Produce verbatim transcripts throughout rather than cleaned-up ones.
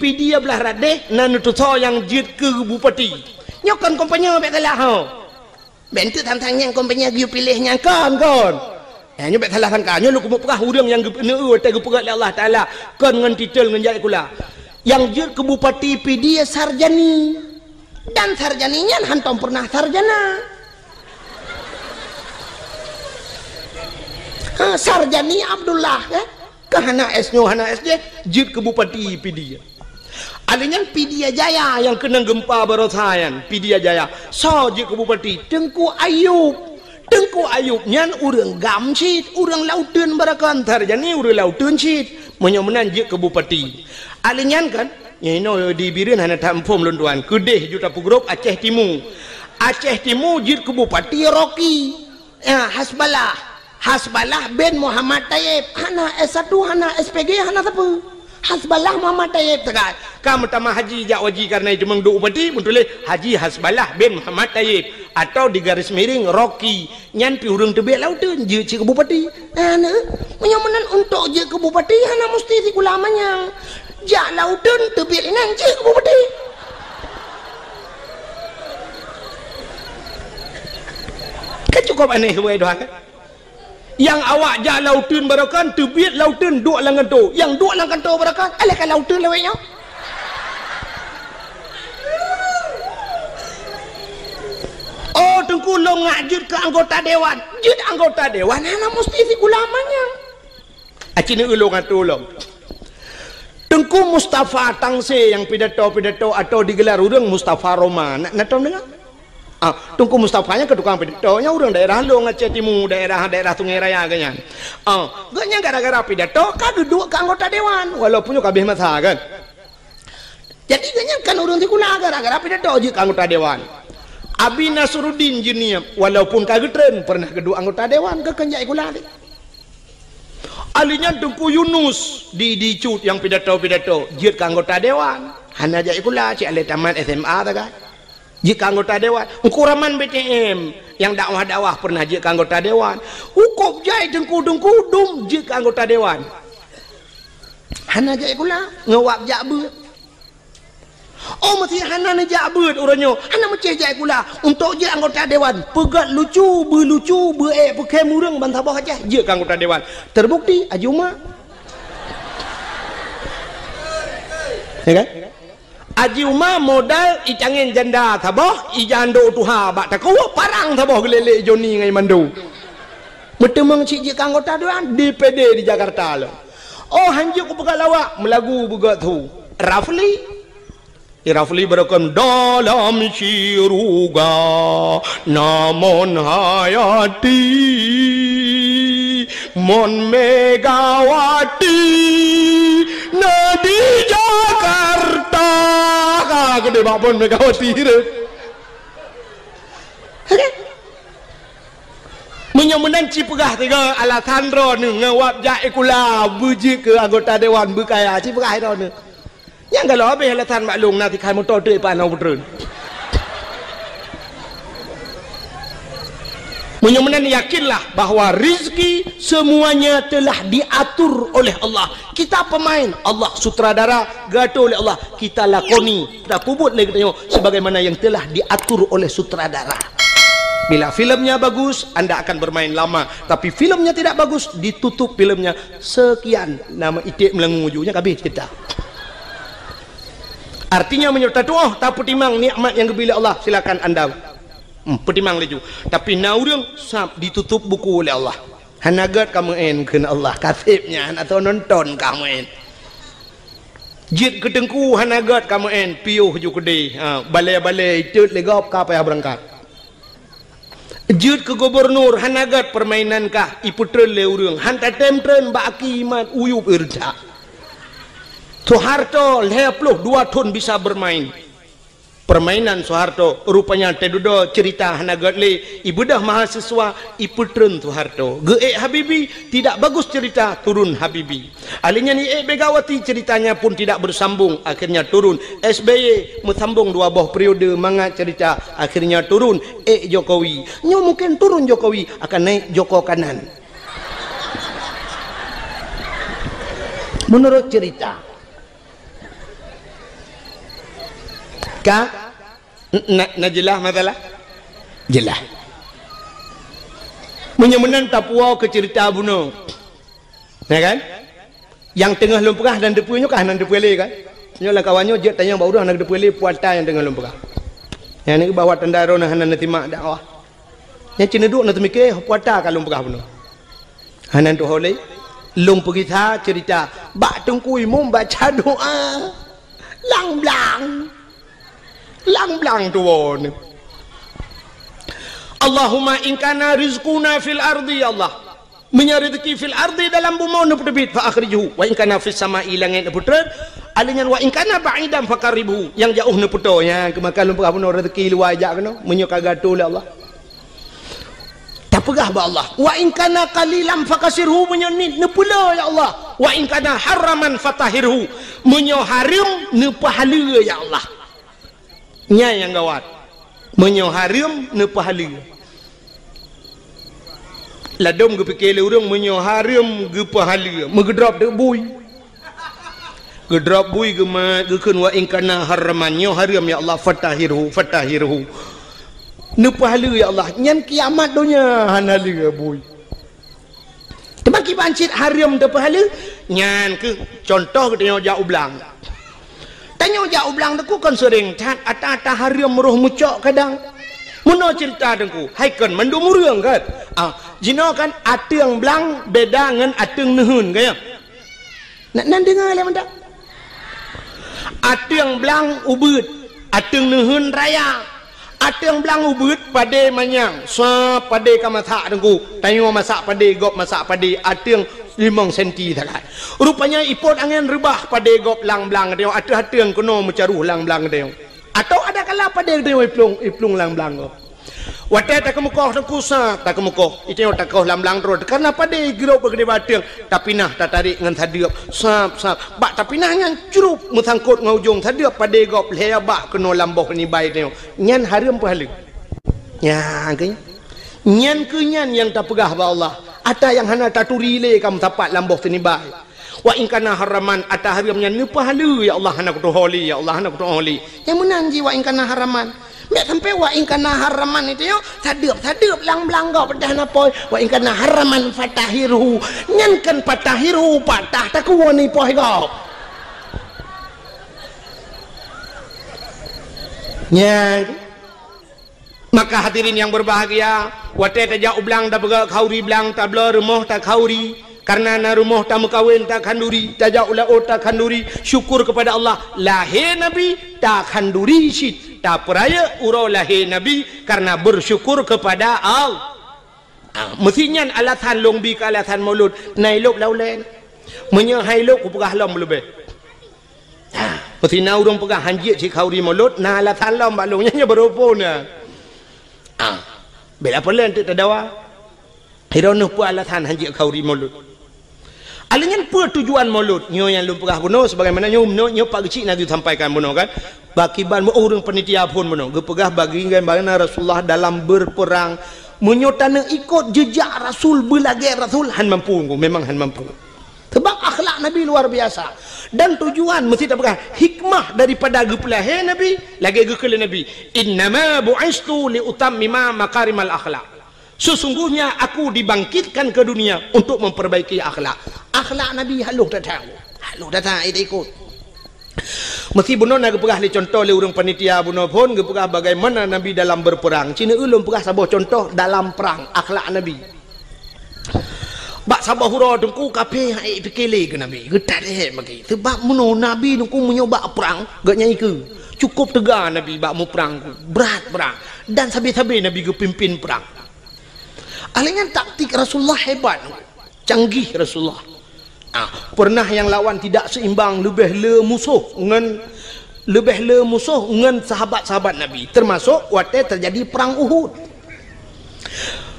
Pidie blaih rot deh na neutusoe nyang jeuet keu bupati. Nyoe kon kompanye bék salah ho. Bék teuk tham-tham nyang kompanye geuyue piléh nyang kon, kon. Eh, nyoe bék salah sangka. Nyoe lôn keumeung peugah ureuëng nyang geupeu-, neu-, watée geupeugah lé Allah Taala kon ngon titel ngon jak sikula. Nyang jeuet keu bupati Pidie Sarjani. Dan Sarjani nyan hántom peureunah sarjana. Ha, Sarjani Abdullah, eh? Ka hana S nyoe, hana S jih, jeuet keu bupati Pidie. Alèh nyan Pidie Jaya nyang keunong geumpa baroesa nyan, Pidie Jaya. Soe jeuet keu bupati? Teungku Ayub. Teungku Ayub nyan ureuëng GAM cit, ureuëng Lauteun baroekon, Sarjani ureuëng Lauteun cit. Meunyoe meunan jeuet keu bupati. Alèh nyan kan, nyoe inoe di Bireuen hana that muphom lôn tuan. Keudeh ju tapeugrôp Aceh Timu. Aceh Timu jeuet keu bupati Rocky. Ya, Hasballah. Hasballah bin Muhammad Tayyib. Hana S satu, hana S P G, hana sapeue. Hasballah Muhammad Tayyib teuka. Ka meutamah haji jak haji kareuna jiteumeung duek bupati, meutuléh Haji Hasballah bin Muhammad Tayyib. Atau di garis miring Rocky. Nyan pih ureuëng teubiet Lauteun, jeuet cit keu bupati. Hana. Meunyoe meunan untuk jeuet keu bupati, hana musti sikula manyang. Jak Lauteun teubiet inan jeuet keu bupati. Kan cukup aneh, wahai tuan, kan? Nyang awak jak Lauteun baroekon, teubiet Lauteun duek lam kanto. Nyang duek lam kanto baroekon, alah ka Lauteun lawét nyoe. Oh, Teungku, lôn ngak jeuet keu anggota dewan. Jeuet anggota dewan hana musti sikula manyang. Aci neu ulông atô lom. Teungku Mustafa Tangse nyang pidato-pidato atau digelar ureuëng Mustafa Roma. Na, na tom deungoe? Ah, Teungku Mustafa nyan keu tukang pidato, nyan ureuëng daerah Long Aceh Timu, daerah, daerah Sungai Raya geuh nyan. Ah, geuh nyan gara-gara pidato ka geuduek keu anggota dewan, walaupun nyoe ka abéh masa kan. Jadi geuh nyan kan ureuëng sikula gara-gara pidato jeuet keu anggota dewan. Abi Nasruddin Jeunieb, walaupun ka geutreun, pernah geuduek anggota dewan, geuh kon jak sikula lé. Alèh nyan Teungku Yunus di, di Cut nyang pidato-pidato, jeuet keu anggota dewan. Hana jak sikula, cit alah tamat S M A sagai. Jeuet keu anggota dewan. Teungku Rahman B T M nyang dakwah-dakwah pernah jeuet keu anggota dewan. Hukôb jai teungku-teungku dum jeuet keu anggota dewan. Hana jak sikula, ngon wab jak beuet. Oh, meusé hana neujak beuet uroe nyoe, hana meucéh jak sikula. Untuk jeuet anggota dewan, peugét lucu, beuet lucu, beuet ék peukhém ureuëng ban saboh Aceh, jeuet keu anggota dewan. Terbukti, Haji Uma. Ya kan? Haji Uma modal icangén janda saboh, ijando tuha bak takue, parang saboh geulélé Joni ngon Mando. Meuteumeung cit jeuet keu anggota dewan D P D di Jakarta lom. Oh, hanjeuet kupeugah lawak, meulagu beugét su. Rafli. Rafli beureukom dalam syeuruga, na Mon Hayati, Mon Megawati, na di Jakarta. Ka geude bak Mon Megawati deh. Meunyoe meunan ci peugah tiga alasan droeneuh ngon wab jak sikula beujeuet keu anggota dewan beukaya, ci peugah droeneuh. Nyang galak habéh alasan bak lôn na sikai moto teuk ipan hana peutreun. Meunyoe meunan yakinlah bahwa rezeki semuanya telah diatur oleh Allah. Kita pemain, Allah sutradara, geuatur oleh Allah. Kita lakoni, tapeubuet lé geutanyoe sebagaimana yang telah diatur oleh sutradara. Bila filmnya bagus, anda akan bermain lama. Tapi filmnya tidak bagus, ditutup filmnya. Sekian nama iték meulangu ju, nyan ka abéh cerita. Artinya meunyoe tatuoh tapeutimang nikmat nyang geubri lé Allah, silakan anda, hmm, peutimang laju. Tapi na ureuëng sab ditutup buku lé Allah. Hana gét ka meu'en kheun Allah, ka seb nyan atau nonton ka meu'en. Jeuet keu teungku hana gét ka meu'en, piôh ju keudeh, ha, balée-balée itot lé gob ka payah beurangkat. Jeuet keu gubunur hana gét, peurmainan kah ipeutreun lé ureuëng, han tatém treun bak aki mat uyueb ireutak. Soeharto lhée ploh dua thon bisa beurmain. Peurmainan Soeharto, rupanya teududoe ceurita hana gét lé, ibeudôh mahasiswa, ipeutreun Soeharto. Geuék Habibie, tidak bagus cerita, turun Habibie. Alheuh nyan iék Megawati, ceritanya pun tidak bersambung, akhirnya turun. S B Y meusambong dua boh periode mangat cerita, akhirnya turun. Ék Jokowi. Nyoe mungkin turun Jokowi, akan naik Joko Kanan. Menurut cerita. Ka? Na, na jeulaih masalah? Jeulaih. Meunyoe meunan tapuwoe keu ceurita bunoe. Ya kan? Nyang teungoh lôn peugah hana teupeu nyoe ka hana teupeu lé kan? Nyoe lam kawan nyoe jeuet tanyong bak ureueng hana teupeu lé puasa nyang teungoh lôn peugah. Nyang ni bahwa tanda droeneuh hana neusimak dakwah. Nyang ceuneuduk na teumike puasa ka lôn peugah bunoe. Hana tuho lé. Lôn peugisa ceurita bak Teungku Imum baca doa. Lang blang. Lang blang tuwoe. Allahumma in kana rizquna fil ardi, ya Allah. Meunyoe rezeki fil ardi dalam bumoe neupeuteubiet, fa akhrijhu. Wa in kana fis sama'i, langét neupeutrön. Alèh nyan wa in kana ba'idan fa qarribhu. Nyang jaoh neupeutoe. Nyan keumakan lôn peugah bunoe rezeki luwa jak keunoe. Meunyoe ka geuatoe lé Allah. Tapeugah bak Allah, "Wa in kana qalilan fakasirhu," meunyoe nit neupeulé, ya Allah. "Wa in kana haraman fatahhirhu," meunyoe hareuem neupeuhaleue, ya Allah. Nyan nyang gawat. Meunyoe hareuem neupeuhaleue. Ladôm geupike lé ureueng meunyoe hareuem geupeuhaleue, meugeudrop teuk bui. Geudrop bui geumat, geukheun, "Wa in kana haraman," nyoe hareuem, ya Allah, "fatahhirhu, fatahhirhu." Neupeuhaleue, ya Allah, nyan kiamat donya hana lé bui. Teuma kiban cit hareuem teupeuhaleue, nyan keuh contoh geutanyoe jak u blang. Tanyoe jak u blang teungku kon seuréng that ata-ata hareuem roh meucok kadang. Meunoe ceurita teungku, hai kon mandum ureueng kan? Ah, jinoe kan ateueng blang beda ngon ateueng neuheun, ka ya? Na, na deungoe lé mantong. Ateueng blang ubeuet, ateueng neuheun raya. Ateueng blang ubeuet padé manyang, sab padé ka masak teungku. Tanyoe masak padé, gob masak padé, ateueng limong senti sagai. Rupanya ipot angén reubah padé gob lam blang tanyoe, ateueh ateueng keunoe meucaroh lam blang tanyoe. Atau ada kala padé tanyoe iplueng, iplueng lam blang gob. Watèe takeumeukoh teungku sab, takeumeukoh. Itanyoe takoh lam blang droe, karena padé girok bak keudéh bak ateueng, tapinah tatarek ngon sadeuep, sab, sab. Bak tapinah nyan crup meusangkot ngon ujong sadeuep padé gob lhèe bak keunoe lam boh tinibai tanyoe. Nyan hareuem peuhaleue. Nyan keuh, nyan keuh nyan nyang tapeugah bak Allah. Ata nyang hana taturi lé ka meusapat lam boh tinibai. Wa in kana haraman, ata hareuem nyan neupeuhaleue, ya Allah, hana kutuho lé, ya Allah, hana kutuho lé. Nyang meunan jih wa in kana haraman. Bèk sampai wa in kana haraman itu yo, sadeuep-sadeuep lang-belang gob peudah na pôi. Wa in kana haraman fatahhirhu. Nyan kan fatahhirhu, patah takue ni poh gob. Nyan. Maka hadirin yang berbahagia, watèe tajak u blang tapeugah khanduri blang, tabloe rumoh takhanduri, karena na rumoh tameukawen takhanduri, tajak u laôt takhanduri, syukur kepada Allah, lahé Nabi takhanduri cit, tapeurayeuk uroe lahé Nabi karena bersyukur kepada Allah. Ah, meusi nyan alasan lôn bi keu alasan Maulud, na ilôb lam ulèe. Meunyoe han ilôb kupeugah lom leubeh. Ha, meusi na ureueng peugah han jeuet cit khanduri Maulud, na alasan lom bak lôn nyan, nyan baroe phon na. Ha, bèk lapor lé teuk tadawa. Droeneuh peue alasan han jeuet khanduri Maulud? Alèh nyan peue tujuan Maulud? Nyoe nyang lôn peugah bunoe sebagaimana nyoe, nyoe, nyoe Pak Geuchik na geusampaikan bunoe kan. Pakiban ureueng panitia phon bunoe geupeugah bagaimana Rasulullah dalam berperang. Meunyoe taneuk ikot jejak Rasul, beulagèe Rasul, han mampu, memang han mampu. Sebab akhlak Nabi luar biasa. Dan tujuan meusti tapeugah hikmah daripada geupeulahé Nabi, lagèe geukheun lé Nabi, "Innama bu'istu li utammima makarimal akhlak." Sesungguhnya aku dibangkitkan ke dunia untuk memperbaiki akhlak. Akhlak Nabi halôh that-that. Halôh that-that, eh, ikot. Meusti bunoe na geupeugah lé contoh lé ureueng panitia bunoe phon geupeugah bagaimana Nabi dalam berperang. Cit ulôn peugah saboh contoh dalam perang, akhlak Nabi. Bak saboh uroe teungku kafé han ék pike lé keu Nabi, geutat lé bagi. Sebab meunoe Nabi teungku meunyoe bak prang, geuh nyan ikeue. Cukôp teuga Nabi bak muprang, brat prang. Dan sabe-sabe Nabi geupimpin prang. Alèh nyan taktik Rasulullah hebat, canggih Rasulullah. Ah, pernah nyang lawan tidak seimbang, leubeh le musoh ngon, leubeh le musoh ngon sahabat-sahabat Nabi, termasuk watèe teujadi perang Uhud.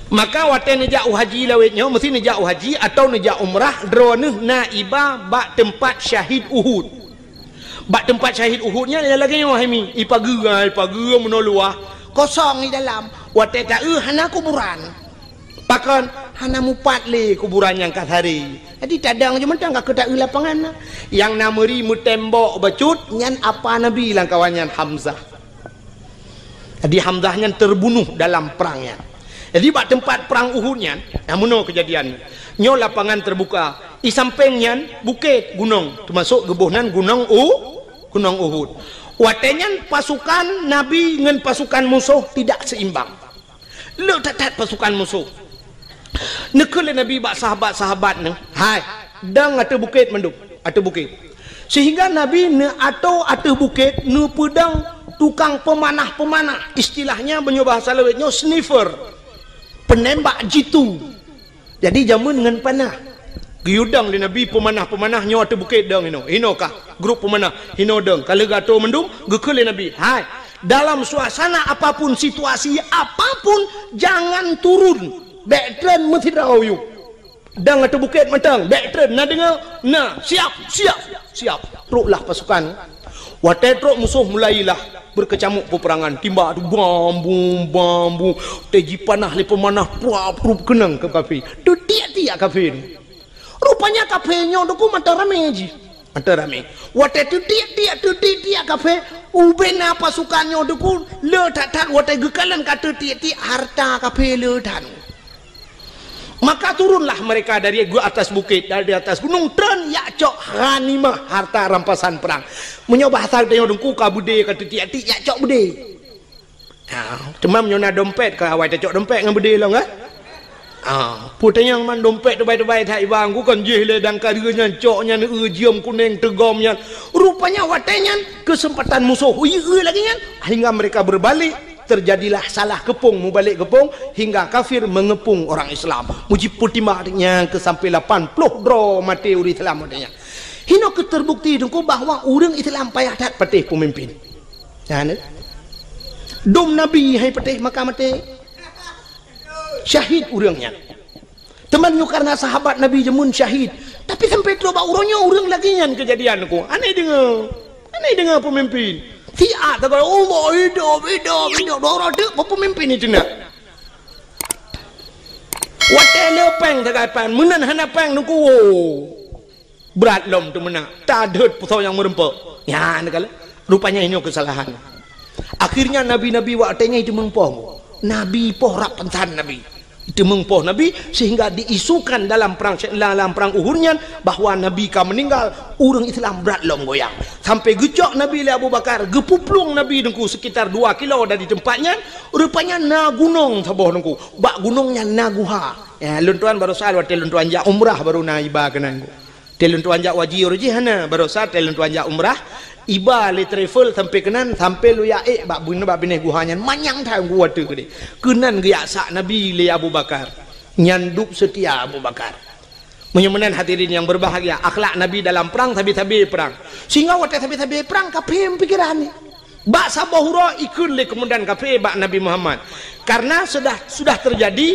Maka watèe neujak u haji lawét nyoe, meusti neujak u haji atawa neujak umrah, droeneuh na iba bak teumpat syahid Uhud. Bak teumpat syahid Uhud nyan lagèe nyoe hai mi, ipageue, ipageue meunoe luwah, kosong di dalam. Watèe taeu hana kuburan. Pakon? Hana mupat lé kuburan nyang ka saré. Jadi tadong jih mantong ka keu taeu lapangan na. Nyang na meuri meutembok bacut nyan apa Nabi lam kawan nyan Hamzah. Jadi Hamzah nyan terbunuh dalam prang nyan. Jadi bak teumpat prang Uhud nyan, nyang meunoe keujadian. Nyoe lapangan teubuka. I sampéng nyan bukét, gunong, teumasok geuboh nan gunong U-, gunong Uhud. Watée nyan pasukan Nabi ngon pasukan musoh tidak seimbang. Le that-that pasukan musoh. Neukheun lé Nabi bak sahabat-sahabat neuh, "Hai, dang ateueh bukét mandum, ateueh bukét." Sehingga Nabi neuatoe ateueh bukét, neupeudong tukang peumanah-peumanah. Istilahnya meunyoe bahasa lawét nyoe sniffer. Peunembak jitu. Jadi jameun ngon panah. Geuyue dong lé Nabi peumanah-peumanah nyoe ateueh bukét dong inoe. Inoe kah grup peumanah. Inoe dong. Ka lheueh geuatoe mandum, geukheun lé Nabi, "Hai, dalam suasana apapun, situasi apapun, jangan turun. Bék treun meusidroe yue. Dang ateueh bukét mantong, bék treun. Na deungoe? Na. Siap, siap, siap." Troklah pasukan. Watée trok musoh mulailah beukeucamuk peupeurangan. Timbak tu bam bum, bam bum. Watée jipanah lé peumanah, pruap, pruap keunong keu kafé. Teutiek-tiek kafé tu. Rupanya kafé nyoe teungku mantong ramé jih. Mantong ramé. Watée teutiek-tiek, teutiek-tiek kafé, ubena pasukan nyoe teungku le that-that watée geukalon ka teutiek-tiek hareuta kafé le that. Maka turunlah mereka dari gu-, atas bukét, dari atas gunong, treun jak cok ghanimah, harta rampasan perang. Meunyoe bahasa geutanyoe teungku ka beudé ka teutiek-tiek, jak cok beudé. Ha, teuma meunyoe na dompet, ka awai tacok dompet ngon beudé lom, kan? Ha, peue tanyong man dompet teubai-teubai that iba, ku kon jih lé dang ka deuh nyan, cok nyan, eu, jeuem kunéng teugom nyan. Rupanya watée nyan keuseumpatan musoh, ui, eu lagée nyan, hingga mereka berbalik, terjadilah salah keupông, mubalek keupông, hingga kafir mengepung orang Islam. Mujib peutimang nyan keu sampai lapan ploh droe maté ureuëng Islam watée nyan. Hinoe keuh terbukti teungku bahwa ureuëng Islam payah that patéh peumimpin. Nyan, eh. Dum Nabi hai patéh maka maté. Syahid ureuëng nyan. Teuma nyoe karena sahabat Nabi jameun syahid. Tapi sampai trok bak uroe nyoe ureuëng lagée nyan keujadian ku. Aneh deungoe. Aneh deungoe peumimpin. Siat tagai, "Allah hidup, hidup, hidup." Dua uroe teuk peumimpin itu nak. Watée le péng tagai pan, meunan hana péng teungku. Brat lom teumeunak, tadheuet pusoe nyang meureumpok. Nyan kala, rupanya inoe keusalahan. Akhirnya nabi-nabi watée nyan teumeupoh. Nabi poh rab pansan nabi. Teumeupoh nabi sehingga diisukan dalam perang, dalam perang Uhud nyan bahwa nabi ka meuninggal, ureuëng Islam brat lom goyang. Sampai geucok nabi lé Abu Bakar, geupuplueng nabi teungku sekitar dua kilo dari tempat nyan, rupanya na gunong saboh teungku. Bak gunong nyan na guha. Ya, lôn tuan barosa watée lôn tuan jak umrah baru na iba keunan teungku. Tée lôn tuan jak haji uroe jih hana, barosa tée lôn tuan jak umrah, iba lé travel sampai keunan, sampai lôn jak ék bak bun-, bak binéh guha nyan, manyang that gua teuk keudeh. Keunan geujak sak Nabi lé Abu Bakar. Nyan dub seutia Abu Bakar. Meunyoe meunan hadirin nyang berbahagia, akhlak Nabi dalam perang, sabe-sabe perang. Sehingga watée sabe-sabe perang, kafé pikiran ni. Bak saboh uroe ikheun lé keumandan kafé bak Nabi Muhammad. Karena sudah, sudah terjadi,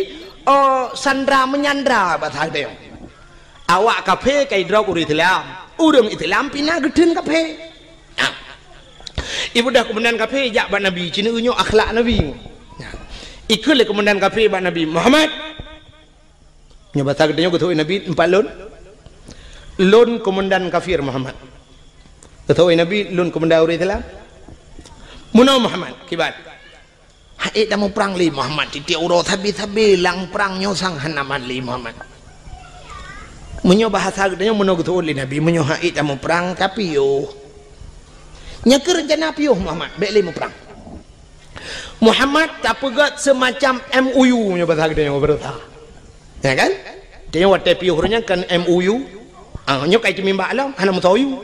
eh, sandra menyandra bahasa geutanyoe. Awak kafé ka idrob ureuëng Islam. Ureuëng Islam pih na geutheun kafé. Nah. Ibudah keumandan kafé jak bak Nabi, ci neu nyoe akhlak Nabi. Nah. Ikheun lé keumandan kafé bak Nabi, "Muhammad." Nyoe bahasa geutanyoe geuteupeue Nabi, "Empat lôn. Lôn keumandan kafir Muhammad." Geuteupeue Nabi, "Lôn keumandan ureuëng Islam." "Meunoe Muhammad, kiban." "Hana ék tamuprang lé Muhammad, tieb-tieb uroe sabe-sabe lam prang nyoe sang hana mat lé Muhammad." Meunyoe bahasa geutanyoe meunoe geuteupeue lé Nabi, "Meunyoe hana ék tamuprang, tapiôh." "Nyan keuh reuncana piôh Muhammad, bék lé muprang." Muhammad tapeugét seumacam M O U nyoe bahasa geutanyoe beureusa. Ya kan? Tanyoe watée piôh ureuëng nyan kan M O U. Ah, nyoe ka iteumimbak lom, hana meusoe U.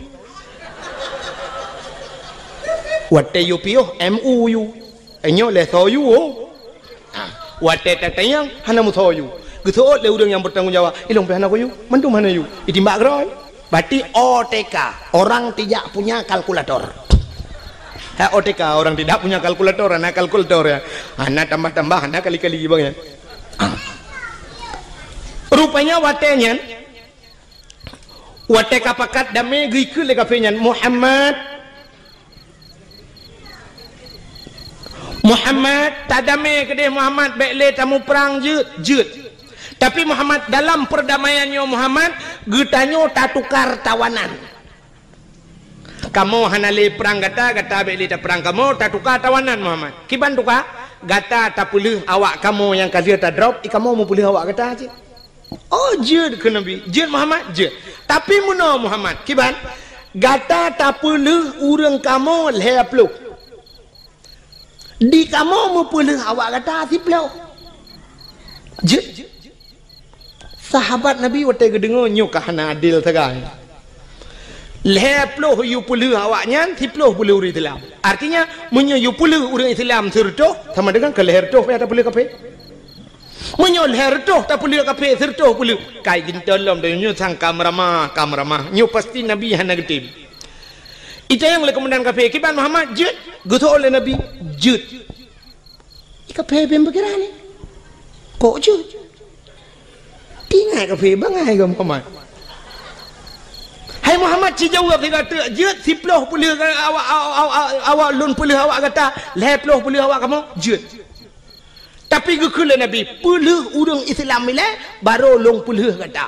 Watée yue piôh M O U. Eh, nyoe lé soe U, oh. Ah, watée tatanyong, hana meusoe U. Geuseuôt lé ureuëng nyang bertanggung jawab, "Ilong pih hana ku U, mandum hana U." Itimbak keudroe. Berarti O T K, orang tidak punya kalkulator. Ha, O T K, orang tidak punya kalkulator, hana kalkulator ya. Hana tambah-tambah, hana kali-kali bang ya. Ah. Rupanya watée nyan, watée ka pakat damé geukheun lé kafé nyan, "Muhammad, Muhammad, tadamé keudeh Muhammad, bék lé tamuprang jeuet, jeuet. Tapi Muhammad, dalam perdamaian nyoe Muhammad, geutanyoe tatukar tawanan." Kamoe hana lé prang gata, gata bék lé taprang kamoe, tatuka tawanan Muhammad. Kiban tuka? Gata tapeulheueh awak kamoe nyang ka lheueh tadrop, i kamoe meupeulheueh awak gata cit. Oh, jeuet kheun Nabi. Jeuet Muhammad? Jeuet. Tapi meunoe Muhammad, kiban? Gata tapeulheueh ureuëng kamoe lhée ploh. Di kamoe meupeulheueh awak gata siploh. Jeuet. Sahabat Nabi watée geudeungoe nyoe ka hana adil sagai. Lhée ploh yue peulheueh awak nyan, siploh peulheueh ureuëng Islam. Artinya, meunyoe yue peulheueh ureuëng Islam sireutôh, sama dengan keu lhée reutôh payah tapeulheueh kafé. Meunyoe lhée reutôh tapeulheueh kafé, sireutôh peulheueh, kai geuntôn lom donya nyoe sang ka meuramah, ka meuramah. Nyoe pasti Nabi hana geutem. Itanyong lé keumandan kafé, "Kiban Muhammad jeuet?" Geuseuôt lé Nabi, "Jeuet." Di kafé bèe pikiran ni. Kok jeuet? Tingai kafé bangai keu Muhammad. Hai Muhammad, ci jaweueb sigoe teuk, jeuet siploh peulheueh awak, awak, awak, awak lôn peulheueh awak gata, lhée ploh peulheueh awak kamoe, jeuet. Tapi geukheun lé Nabi, peulheueh ureuëng Islam ilée, barô lôn peulheueh gata.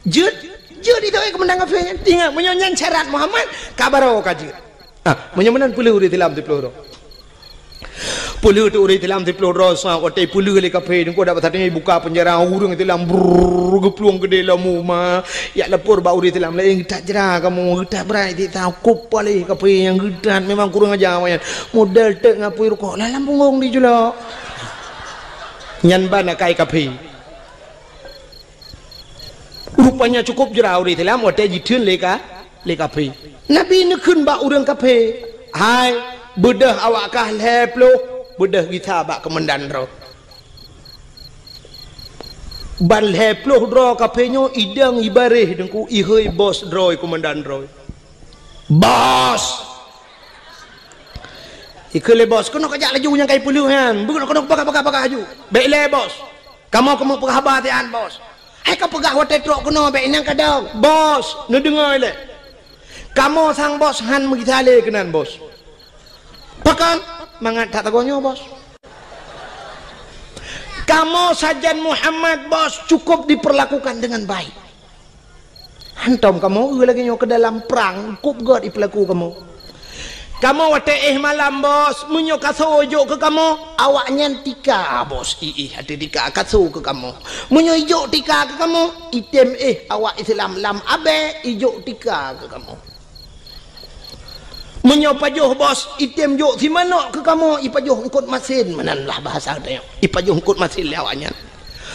Jeuet, jeuet itu, eh, keumandan kafé nyan. Ingat, meunyoe nyan syarat Muhammad, ka barô ka jeuet. Ah, meunyoe meunan peulheueh ureuëng Islam siploh droe. Peulheueh teuk ureuëng Islam siploh droe, sa watée peulheueh lé kafé, nyan keuh dapat sateue buka peunjara, ureuëng Islam brrrr geuplueng keudeh lom uma. Jak lapor bak ureuëng Islam laén, "Geutat jra kamoe, geutat brat siksa, kop paléh kafé nyang geutat, memang kurang aja awaknyan. Model teuk ngon apui rukok, lam punggong dijulok." Nyan ban akai kafé. Rupanya cukup jra ureuëng Islam watée jitheun lé ka, lé kafé. Nabi neukheun bak ureuëng kafé, "Hai, beudôh awak kah lhée ploh, beudôh gisa bak keumandan droe." Ban lhée ploh droe kafé nyoe idong ibaréh deungku ihôi bos droe keumandan droe. "Bos!" Ikheun lé bos, "Keunoe kajak laju nyang kai peulheueh nyan. Beukeunong keunoe peugah-peugah-peugah laju. Bék lé bos. Kamoe keumeung peugah haba siat bos." "Hai kapeugah watée trok keunoe bék inong kadang." "Bos, neudeungoe lé. Kamoe sang bos han meugisa lé keunan bos." "Pakon?" "Mangat that sagoe nyoe bos." "Kamoe sajan Muhammad bos cukup diperlakukan dengan baik. Hantom kamoe eu lagée nyoe keu dalam prang, kop gét ipeulaku kamoe. Kamoe watée éh malam bos, meunyoe kaso ijok keu kamoe, awaknyan tika bos, iéh ateueh tika kaso keu kamoe. Meunyoe ijok tika keu kamoe, item éh awak Islam lam abée ijok tika keu kamoe. Meunyoe pajoh bos, item jok simanok keu kamoe, ipajoh eungkot masen, meunan lah bahasa geutanyoe. Ipajoh eungkot masen lé awaknyan.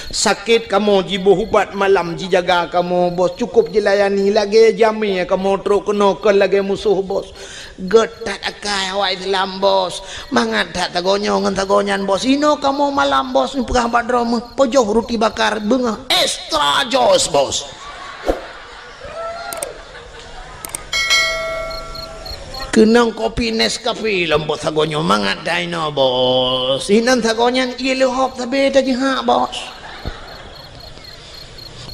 Sakét kamoe jiboh ubat malam jijaga kamoe bos, cukup jilayani lagée jamé kamoe trok keunoe kon lagée musoh bos. Gét that akai awak Islam bos. Mangat that sagoe nyoe ngon sagoe nyan bos. Inoe kamoe malam bos, neupeugah bak droe meuh, pajoh ruti bakar beungoh extra jos bos." Keunong kopi Nescafe lom bos sagoe nyoe, mangat that inoe bos. Inan sagoe nyan ié leuhob sabe tajihak bos.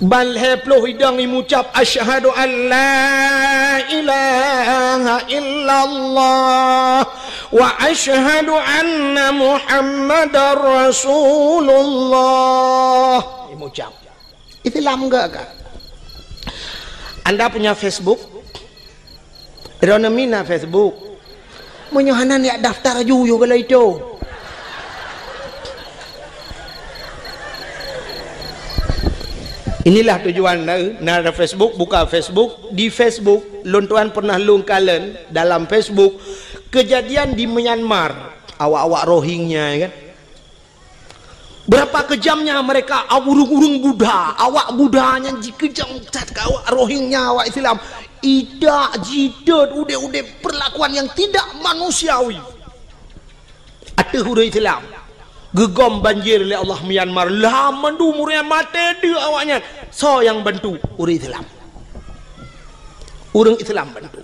Ban lhée ploh idong imucab, "Asyhadu an la ilaha illallah wa asyhadu anna Muhammadar Rasulullah." Imucab. Islam gak ka. Anda punya Facebook? Droeneuh mina Facebook. Meunyoe hana, neujak daftar aju yue bala itu. Inilah tujuan na, na ada Facebook, buka Facebook. Di Facebook, lôn tuan pernah lôn kalon dalam Facebook kejadian di Myanmar. Awak-awak Rohingya, ya kan? Berapa kejamnya mereka, ureuëng-ureuëng Buddha, awak Buddha nyan jikeujam that keu awak Rohingya, awak Islam. Idak, jitot, udeb-udeb, perlakuan yang tidak manusiawi ateueh ureuëng Islam. Geugom banjir lé Allah Myanmar, lam mandum ureuëng maté deuek awaknyan. Soe nyang bantu? Ureuëng Islam. Ureuëng Islam bantu.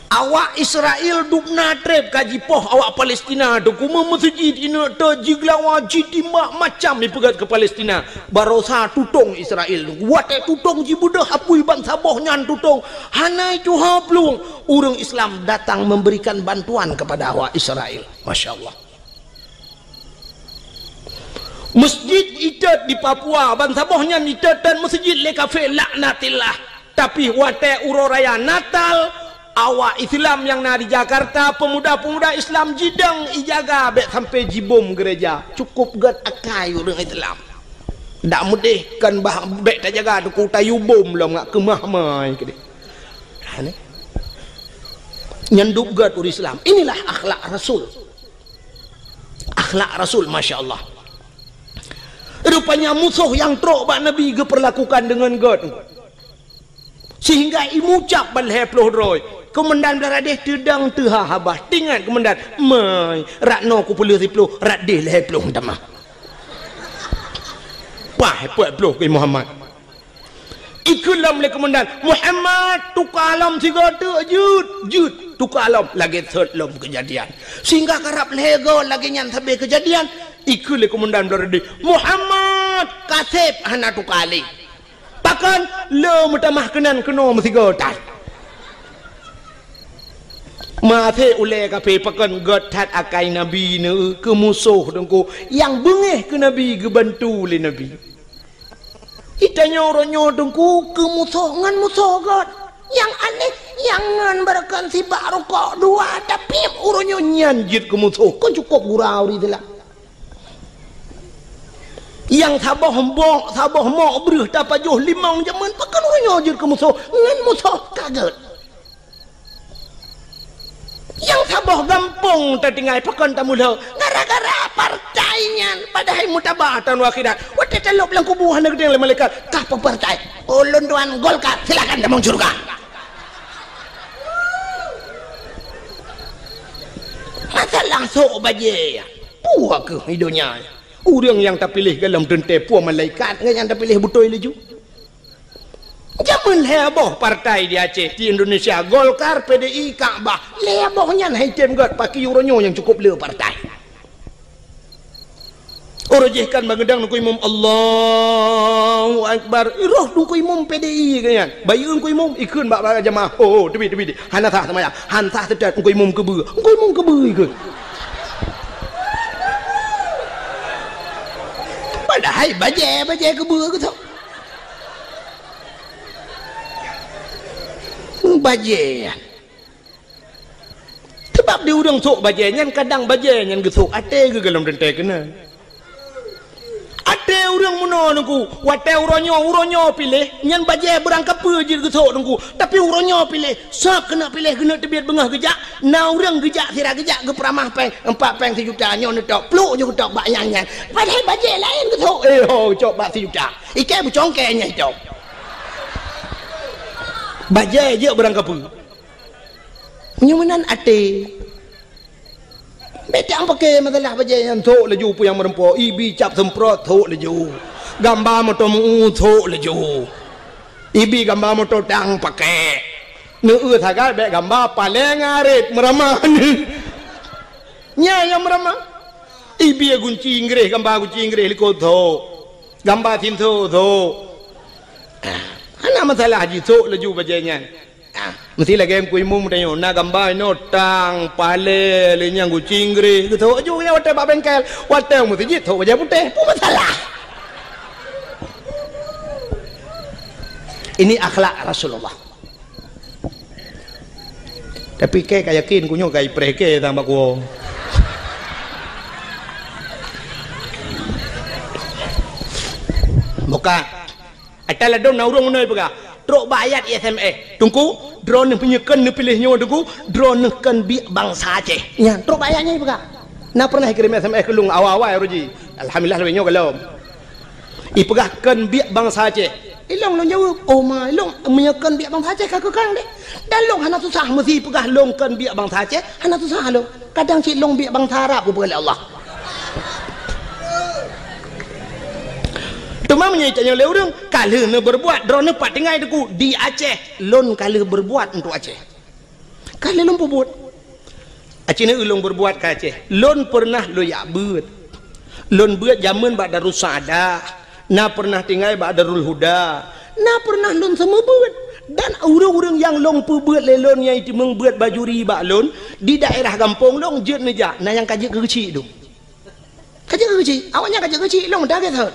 Awak Israel dubna treb ka jipoh awak Palestina tu, kumeung meuseujid ineuk teuk jigeulawa, jitimbak, macam jipeugét keu Palestina. Barosa tutong Israel tu. Watée tutong jibeudôh apui bansaboh nyan tutong, hana tuha plueng. Ureuëng Islam datang memberikan bantuan kepada awak Israel. Masya Allah. Masjid itot di Papua, bansaboh nyan itot dan masjid lé kafé, laknatillah. Tapi watée uroe raya Natal, awak Islam nyang na di Jakarta, pemuda-pemuda Islam jidong ijaga bék sampai jibom gereja. Cukup gét akai ureuëng Islam. Dak meudeh kan bah bék tajaga teungku tayue bom lom ngat keumah mai keudeh. Ha, ni. Nyan dub gét ureuëng Islam. Inilah akhlak Rasul. Akhlak Rasul, masya Allah. Rupanya musoh nyang trok bak Nabi geupeurlakukan deungon gét. Sehingga imucab ban lhée ploh droe. Keumandan Blaradeh teudong teuha haba. Tingat keumandan, "Mai, rot noe kupeuleueh siploh, rot deh lhée ploh tamah." Wah, peuet ploh keu Muhammad. Ikheun lom lé keumandan, "Muhammad, tuka lom sigoe teuk, jeuet, jeuet, tuka lom." Lagée thot lom keujadian. Sehingga karab lhée goe lagée nyan sabe keujadian, ikheun lé keumandan Blaradeh, "Muhammad, kaseb hana tuka lé." Pakon? Le meutamah keunan keunoe meusigoe that. Maté ulée kaphé pakon gét that akai Nabi neu keu musoh teungku nyang beungéh keu Nabi geubantu lé Nabi. Itanyoe uroe nyoe teungku keu musoh ngon musoh gét. Nyang aneh, nyang ngon beureukan sibak rukok dua, tapi uroe nyoe nyan jeuet keu musoh. Kon cukop gura ureuëng Islam. Nyang saboh mok, saboh mok breueh tapajoh limong jameun, pakon uroe nyoe jeuet keu musoh, ngon musoh ka gét. Nyang saboh gampông tatinggai pakon tamulhô, gara-gara partai nyan, padahai mutaba taun akhirat. Watée talop lam kubu hana geudeng lé malaikat, "Kah peue partai?" "Ulôn tuan Golkar." "Silakan tamong syeuruga." Masalah sok bajée. Peue keuh i donya nyoe? Ureuëng nyang tapiléh golom teuntée peue malaikat ngon nyang tapiléh beutôi laju. Jameun lhée boh partai di Aceh, di Indonesia, Golkar, P D I, Kakbah. Lhée boh nyan hai tem gét, pakri uroe nyoe nyang cukop le partai. Uroe jih kan bangeudang Teungku Imum, "Allahu Akbar." Roh Teungku Imum P D I keu nyan. Bayeue Teungku Imum ikheun bak, bak jamaah. "Ho, ho, teubiet, teubiet. Hana sah seumayang. Han sah seutôt Teungku Imum keubeue." Teungku Imum keubeue ikheun. Padahai bajée, bajée keubeue keu soe? Bajée. Sabab di ureuëng sok bajée nyan, kadang bajée nyan geusok até geuh golom teuntée keunan. Até ureuëng meunoe Teungku, watée uroe nyoe, uroe nyoe piléh, nyan bajée beurangkapeue jeuet geusok Teungku. Tapi uroe nyoe piléh, soe keuneuk piléh keuneuk teubiet beungoh geujak, na ureuëng geujak sira geujak geupeuramah péng, empat péng sijuta, nyoe neutôb, pluk nyoe geutôb bak nyang nyan. Padahai bajée laén geusok, eh ho, cok bak sijuta. Iké beucongkée nyang itôb. Bajée jeuet beurangkapeue. Meunyoe meunan até. Bék tang paké masalah bajée nyan sok laju peue nyang meureumpok, ibi cap seumprot sok laju. Gamba moto meu sok laju. Ibi gamba moto tang paké. Neueu sagai bék gamba paleng arit meurama. Nyan nyang meurama. Ibi gunci Inggréh, gamba gunci Inggréh likot sok. Gamba sinso sok. Ah, hana masalah jisok laju bajée nyan. Ah, meusti lagée Teungku Imum tanyoe, na gamba inoe tang, palée, lé nyang gunci Inggréh, geusok laju nyan watée bak bengkel, watée meuseujid sok bajée putéh, peue masalah? Ini akhlak Rasulullah. Tapi kée ka yakin ku nyoe ka ipreh kée sang bak kuwoe. Buka. Ata ladom na ureuëng meunoe peugah, trok bak ayat S M S. Teungku, droeneuh meunyoe kon neupiléh nyoe Teungku, droeneuh kon biek bansa Aceh. Nyan, trok bak ayat nyan peugah. Na pernah ikirém S M S keu lôn awai-awai uroe jih. Alhamdulillah lagée nyoe golom. Ipeugah kon biek bansa Aceh. Ilong lôn jaweueb, "Oh ma, ilong meunyoe kon biek bansa Aceh ka keukang deh." Dan lôn hana susah meusi peugah lôn kon biek bansa Aceh, hana susah lôn. Kadang cit lôn biek bansa Arab geupeugah lé Allah. Teuma meunyoe itanyoe lé ureuëng, ka lheueh neubeurbuat, droeneuh pat tinggai Teungku di Aceh, lôn ka lheueh beurbuat untuk Aceh. Ka lheueh lôn peubuet. Aci neu lôn beurbuat ka Aceh. Lôn peureunah lôn jak beuet. Lôn beuet jameun bak Darussaada. Na peureunah tinggai bak Darul Huda. Na peureunah lôn seumeubeuet. Dan ureuëng-ureuëng nyang lôn peubeuet lé lôn nyang iteumeung beuet bajuri bak lôn di daerah gampông lôn jeuet neujak, na nyang ka jeuet keu keuchik dum. Ka jeuet keu keuchik, awaknyan ka jeuet keu keuchik, lôn meudagai that.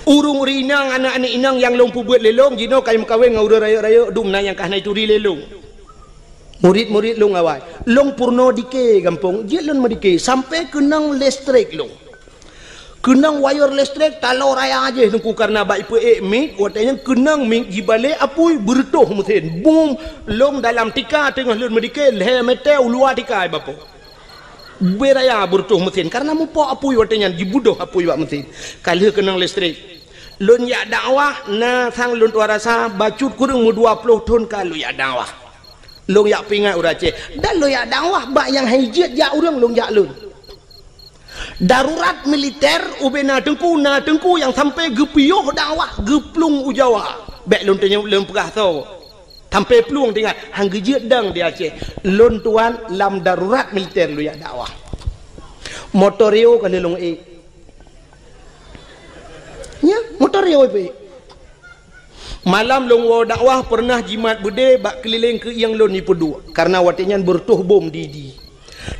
Ureuëng-ureuëng inong, aneuk-aneuk inong nyang lôn peubuet lé lôn, jinoe ka meukawen ngon ureuëng rayeuk-rayeuk, dum na nyang ka hana turi lé lôn. Murit-murit lôn awai. Lôn peurunoe dike gampông, jeuet lôn meudike, sampoe keunong listrik lôn. Keunong wayeur listrik, taloe raya jih Teungku, kareuna bak ipeuék mik, watée nyan keunong mik jibalek apui, beureutoh meusen. Bum, lôn dalam tika teungoh lôn meudike, lhée meuté u luwa tika ibapoe. Beu raya beureutoh meusen, kareuna mupok apui watée nyan, jibeudôh apui bak meusen. Ka lheueh keunong listrik. Lôn jak dakwah, na sang lôn tuan rasa, bacut kureueng meudua ploh thon ka lôn jak dakwah. Lôn jak peuingat ureuëng Aceh. Dan lôn jak dakwah bak nyang han jeuet jak ureuëng lôn jak lôn. Darurat militer ubena teungku, na teungku nyang sampoe geupiôh dakwah geuplueng u Jawa. Bék lôn tanyong lôn peugah soe. Sampoe plueng teuingat, han geujeuet dong di Aceh. Lôn tuan lam darurat militer lôn jak dakwah. Motor Rio ka lheueh lôn ék. Nya, motor Rio ipeuék. Malam lôn woe dakwah peureunah jimat beudé bak keulileng keuieng lôn ipeuduek, kareuna watée nyan beureutoh bom di-di.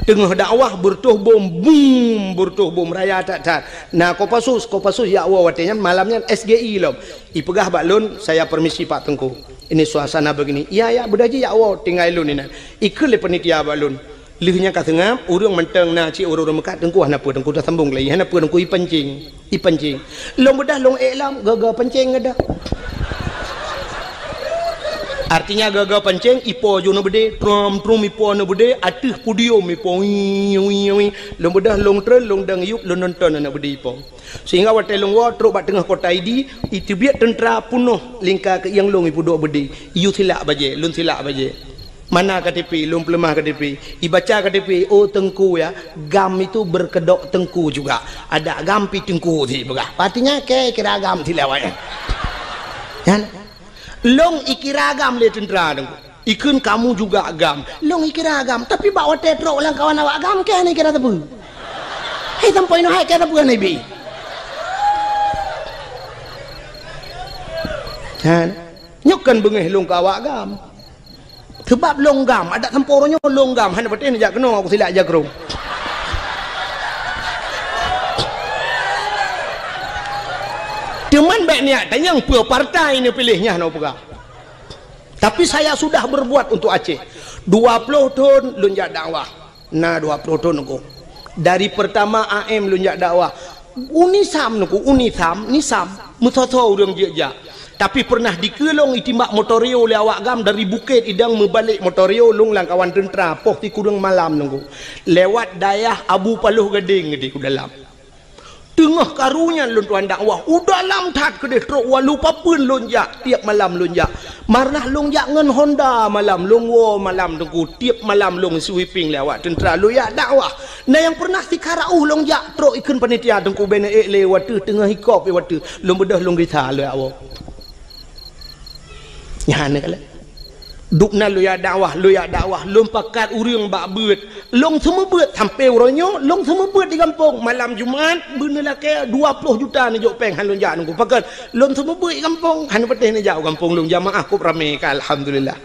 Teungoh dakwah beureutoh bom, bum, beureutoh bom raya that-that. Na Kopassus, Kopassus jak woe watée nyan, malam nyan S G I lom. Ipeugah bak lôn, "Saya permisi Pak Teungku. Ini suasana begini." "Iya, ya, beudôh jih jak woe, tinggai lôn inan." Ikheun lé panitia bak lôn. Lheueh nyan ka seungab, ureuëng mantong na cit ureuëng-ureuëng meukat, "Teungku hana peue, Teungku taseubông lé, hana peue, Teungku ipancing, ipancing." Lôn beudôh lôn ék lom, gaga pancing geudah. Artinya gaga pancing, ipo ju na beudé, trom-trom ipo na beudé, ateueh podium ipo, wii, wii, wii. Lôn beudôh lôn treun, lôn dong yup, lôn nonton aneuk beudé ipo. Sehingga watée lôn woe trok bak teungoh kota Idi, iteubiet teuntra peunoh lingka keuieng lôn ipeuduek beudé. Iyue silak bajée, lôn silak bajée. "Mana K T P?" Lôn peuleumah K T P. Ibaca K T P, "Oh Teungku ya, GAM itu berkedok teungku juga. Ada GAM pi teungku," sipeugah. Artinya kèe kira GAM silak awaknyan. Nyan. Lôn ikira GAM lé teuntra teungku. Ikheun, "Kamu juga GAM." Lôn ikira GAM, tapi bak watée trok lam kawan awak GAM, kèe hana ikira sapeue. Hei, sampoe inoe hai kèe sapeue hana ibi. Nyan. Nyoe kon beungéh lôn keu awak GAM. Seubab lôn GAM, adak sampoe uroe nyoe lôn GAM, hana patéh neujak keunoe, aku silak jakrong. Teuma bék neujak tanyong peue partai neupiléh, nyan hana peugah. Tapi saya sudah berbuat untuk Aceh. Dua ploh thon lôn jak dakwah. Na dua ploh thon Teungku. Dari pertama A M lôn jak dakwah. UNISAM Teungku, UNISAM, NISAM, meusoe-soe ureuëng jeuet jak. Tapi peureunah dikeue lôn itimbak motor Rio lé awak GAM dari Bukét Idong meubalek motor Rio lôn lam kawan teuntra poh sikureueng malam Teungku. Lewat dayah Abu Paloh Gadeng di u dalam. Teungoh karu nyan lôn tuan dakwah, u dalam that keudeh trok walu papeuen lôn jak, tiep malam lôn jak. Marnah lôn jak ngon Honda malam, lôn woe malam Teungku, tiep malam lôn sweeping lé awak teuntra lôn jak dakwah. Na nyang peureunah sikara uh lôn jak trok ikheun panitia Teungku, bèk neuék lé wateuh teungoh hikop wateuh, lôn beudôh lôn gisa lôn jak woe. Nyan keuh lé. Dubna lôn jak dakwah, lôn jak dakwah, lôn pakat ureuëng bak beuet. Lôn seumeubeuet sampoe uroe nyoe, lôn seumeubeuet di gampông. Malam Jumat, beuneulakée dua ploh juta neujok péng han lôn jak Teungku. Pakon, lôn seumeubeuet di gampông, hana patéh neujak u gampông lôn, jamaah kôb ramé ka, alhamdulillah.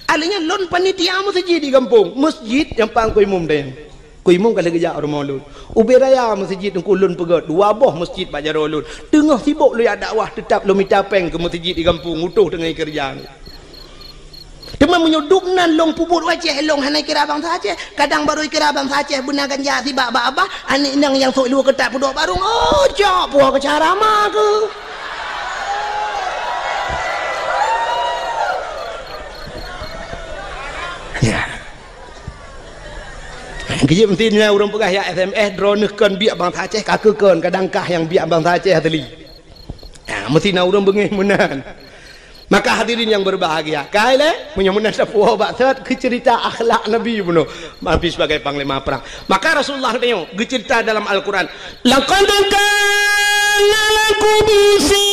Alheuh nyan lôn panitia meuseujid di gampông, meuseujid nyang pang keu imum dayang. Keu imum ka lheueh geujak u rumoh lôn. Ubé raya meuseujid Teungku lôn peugöt, dua boh meuseujid bak jaroe lôn. Teungoh sibok lôn jak dakwah, teutab lôn mita péng keu meuseujid di gampông, utoh teungoh keureuja. Teuma meunyoe dubnan lôn peubuet u Aceh, lôn hana ikira bansa Aceh. Kadang barô ikira bansa Aceh beuna ganja sibak bak abah, aneuk inong nyang sôk luweue keutat peuduek barông, oh, cok puwoe keu cara ma keuh. Ya. Geujeuet meusti na ureuëng peugah, "Ya S M S, droeneuh kon biek bansa Aceh, ka keuh kon, kadang kah nyang biek bansa Aceh asli." Ha, meusti na ureuëng beungéh meunan. Maka hadirin yang berbahagia, kai lé, meunyoe meunan sapeue bak sot keu cerita akhlak Nabi bunoe, Nabi sebagai panglima perang. Maka Rasulullah geutanyoe geucerita dalam Al-Quran, "Laqad kana lakum fi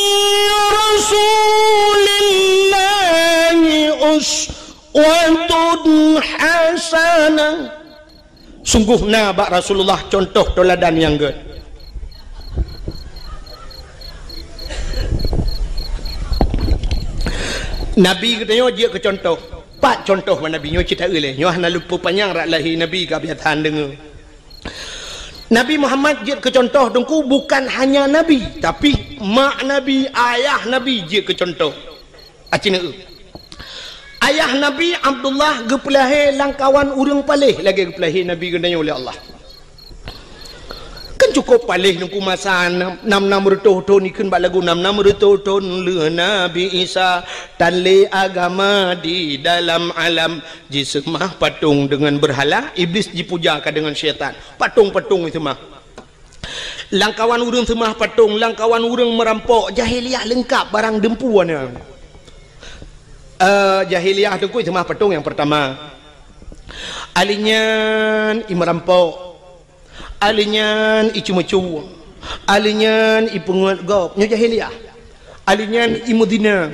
Rasulillahi uswatun hasanah." Sunggoh na bak Rasulullah contoh teuladan nyang gét. Nabi geutanyoe jeuet keu contoh. Pat contoh bak Nabi nyoe cit taeu lé. Nyoe hana lôn peupanyang rot lahé Nabi ka biasa deungoe. Nabi Muhammad jeuet keu contoh Teungku, bukan hanya Nabi, tapi mak Nabi, ayah Nabi jeuet keu contoh. Aci neueu. Ayah Nabi Abdullah geupeulahé lam kawan ureuëng paléh lagée geupeulahé Nabi geutanyoe lé Allah. Kan cukup paléh Teungku masa nam, nam, nam reutôh thon, ikheun bak lagu nam, nam reutôh thon lheueh Nabi Isa tan lé agama di dalam alam. Jiseumah patong deungon beurhala, Iblis jipuja ka deungon syaitan. Patong-patong jiseumah. Lam kawan ureuëng seumah patong, lam kawan ureuëng meurampok, jahiliyah leungkab barang deumpu na. Eh, jahiliyah Teungku seumah patong nyang peurtama. Ahli nyan i meurampok. Ahli nyan i ceumeucue. Ahli nyan i peungeut gob. Nyoe jahiliyah. Ahli nyan i meuzina.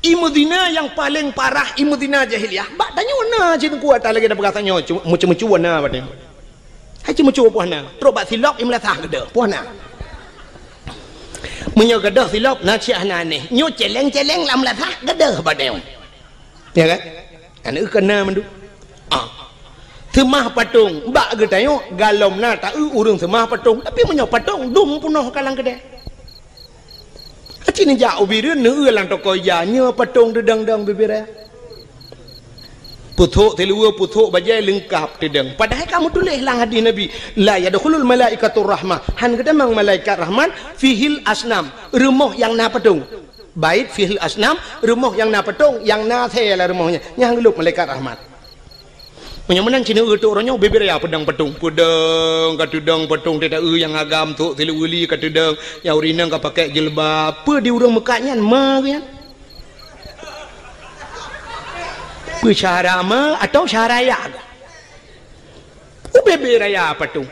I meuzina nyang paleng parah, i meuzina jahiliyah. Bak tanyoe na cit Teungku ata lagée na peugah tanyoe, cu-, meucue-meucue na bak tanyoe. Hai ceumeucue poh na, trok bak silop i meulasah geudeh, poh na. Meunyoe geudeh silop na cit hana aneh. Nyoe celeng-celeng lam meulasah geudeh bak tanyoe. Ya kan? Aneuk keu na mandum. Ah. Seumah patong, bak geutanyoe galom na taeu ureuëng seumah patong, tapi meunyoe patong dum peunoh ka lam keudée. Aci neujak u Bireuen neueu lam toko ija, nyoe patong teudong-dong bibiraya. Pusok siluweue, pusok bajée leungkab teudong. Padahai ka meutuléh lam hadis Nabi, "La yadkhulul malaikatur rahmah." Han geutamong malaikat rahmat, "Fihil asnam." Rumoh nyang na patong. Bait fihil asnam, rumoh nyang na patong, nyang na asée lam rumoh nyan. Nyang geulop malaikat rahmat. Meunyoe meunan cit neueu teuh uroe nyoe, bibiraya peudong patong. Peudong, ka teudong patong, teuta eu nyang agam, sôk siluweue li ka teudong, nyang ureuëng inong ka pakai jilbab. Peue di ureuëng meukat nyan, ma geuh nyan? Peue syahara ma atau syahara ya? Ubé-bé raya patong.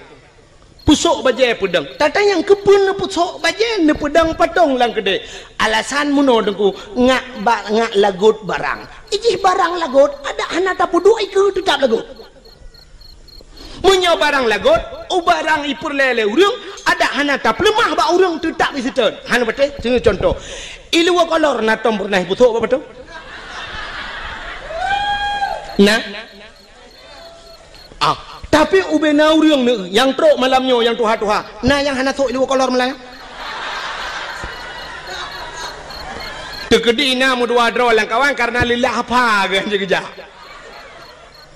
Pusok bajée peudong. Tatanyong keupeue neupusok bajée neupeudong patong lam keudée. Alasan meunoe Teungku, ngak ba-, ngak lagot barang. Ijih barang lagot, adak hana tapeuduek ikeue teutap lagot. Meunyoe barang lagot, u barang ipeureulée lé ureuëng, adak hana tapeuleumah bak ureuëng teutap iseutôt. Hana patéh, seuneu contoh. I luwa kolor na tom peureunah ipusok bak patong? Na? Ah, tapi ubé na ureuëng neueu nyang trok malam nyoe nyang tuha-tuha, na nyang hana sôk i luwa kolor malam nyan? Teukeudi na meudua droe lam kawan kareuna leulah apa geuh jih geujak.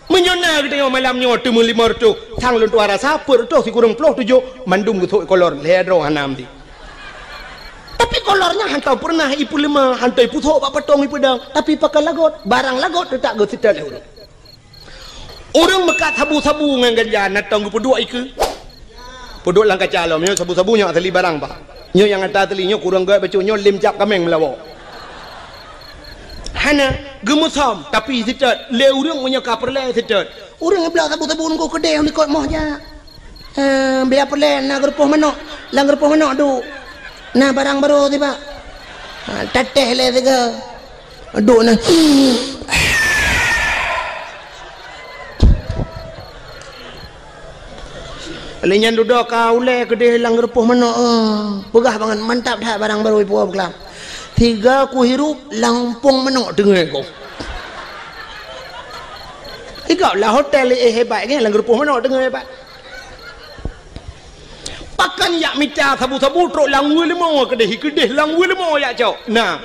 Meunyoe na geutanyoe malam nyoe teumeulimong reutôh, sang lôn tuha rasa peuet reutôh sikureueng ploh tujoh mandum geusôk i kolor, lhée droe hana meuti. Tapi kolor nyan hantom peureunah ipeuleumah, hantom ipusok bak patong ipeudong, tapi pakon lagot, barang lagot teutap geuseutôt lé ureuëng. Ureuëng meukat sabu-sabu ngon ganja na tom geupeuduek ikeue. Peuduek lam kaca lom, nyoe sabu-sabu nyoe asli barang, Pak. Nyoe nyang ata asli, nyoe kureueng gét bacut, nyoe lem cap kaméng meulawa. Hana, geumeusom, tapi seutôt. Lé ureuëng meunyoe ka peureulée seutôt. Ureuëng bloe sabu-sabu ngon keudeh likot moh jak. Eh, biar peureulée na geurupoh manok, lam geurupoh manok duek. Na barang barô sibak. Ha, tatéh lé sigoe. Duek na. Lé nyan dudoe ka ulée keudeh lam geurupoh manok, eh. Peugah bangat, mantap that barang barô ipuwoe beukelam. Sigoe kuhirup lam umpung manok teungoh ku. Sigoe lam hotel, eh, hebat, kan, lam geurupoh manok teungoh hebat. Pakon jak mita sabu-sabu trok lam weue leumo keudeh, keudeh lam weue leumo jak cok. Nah,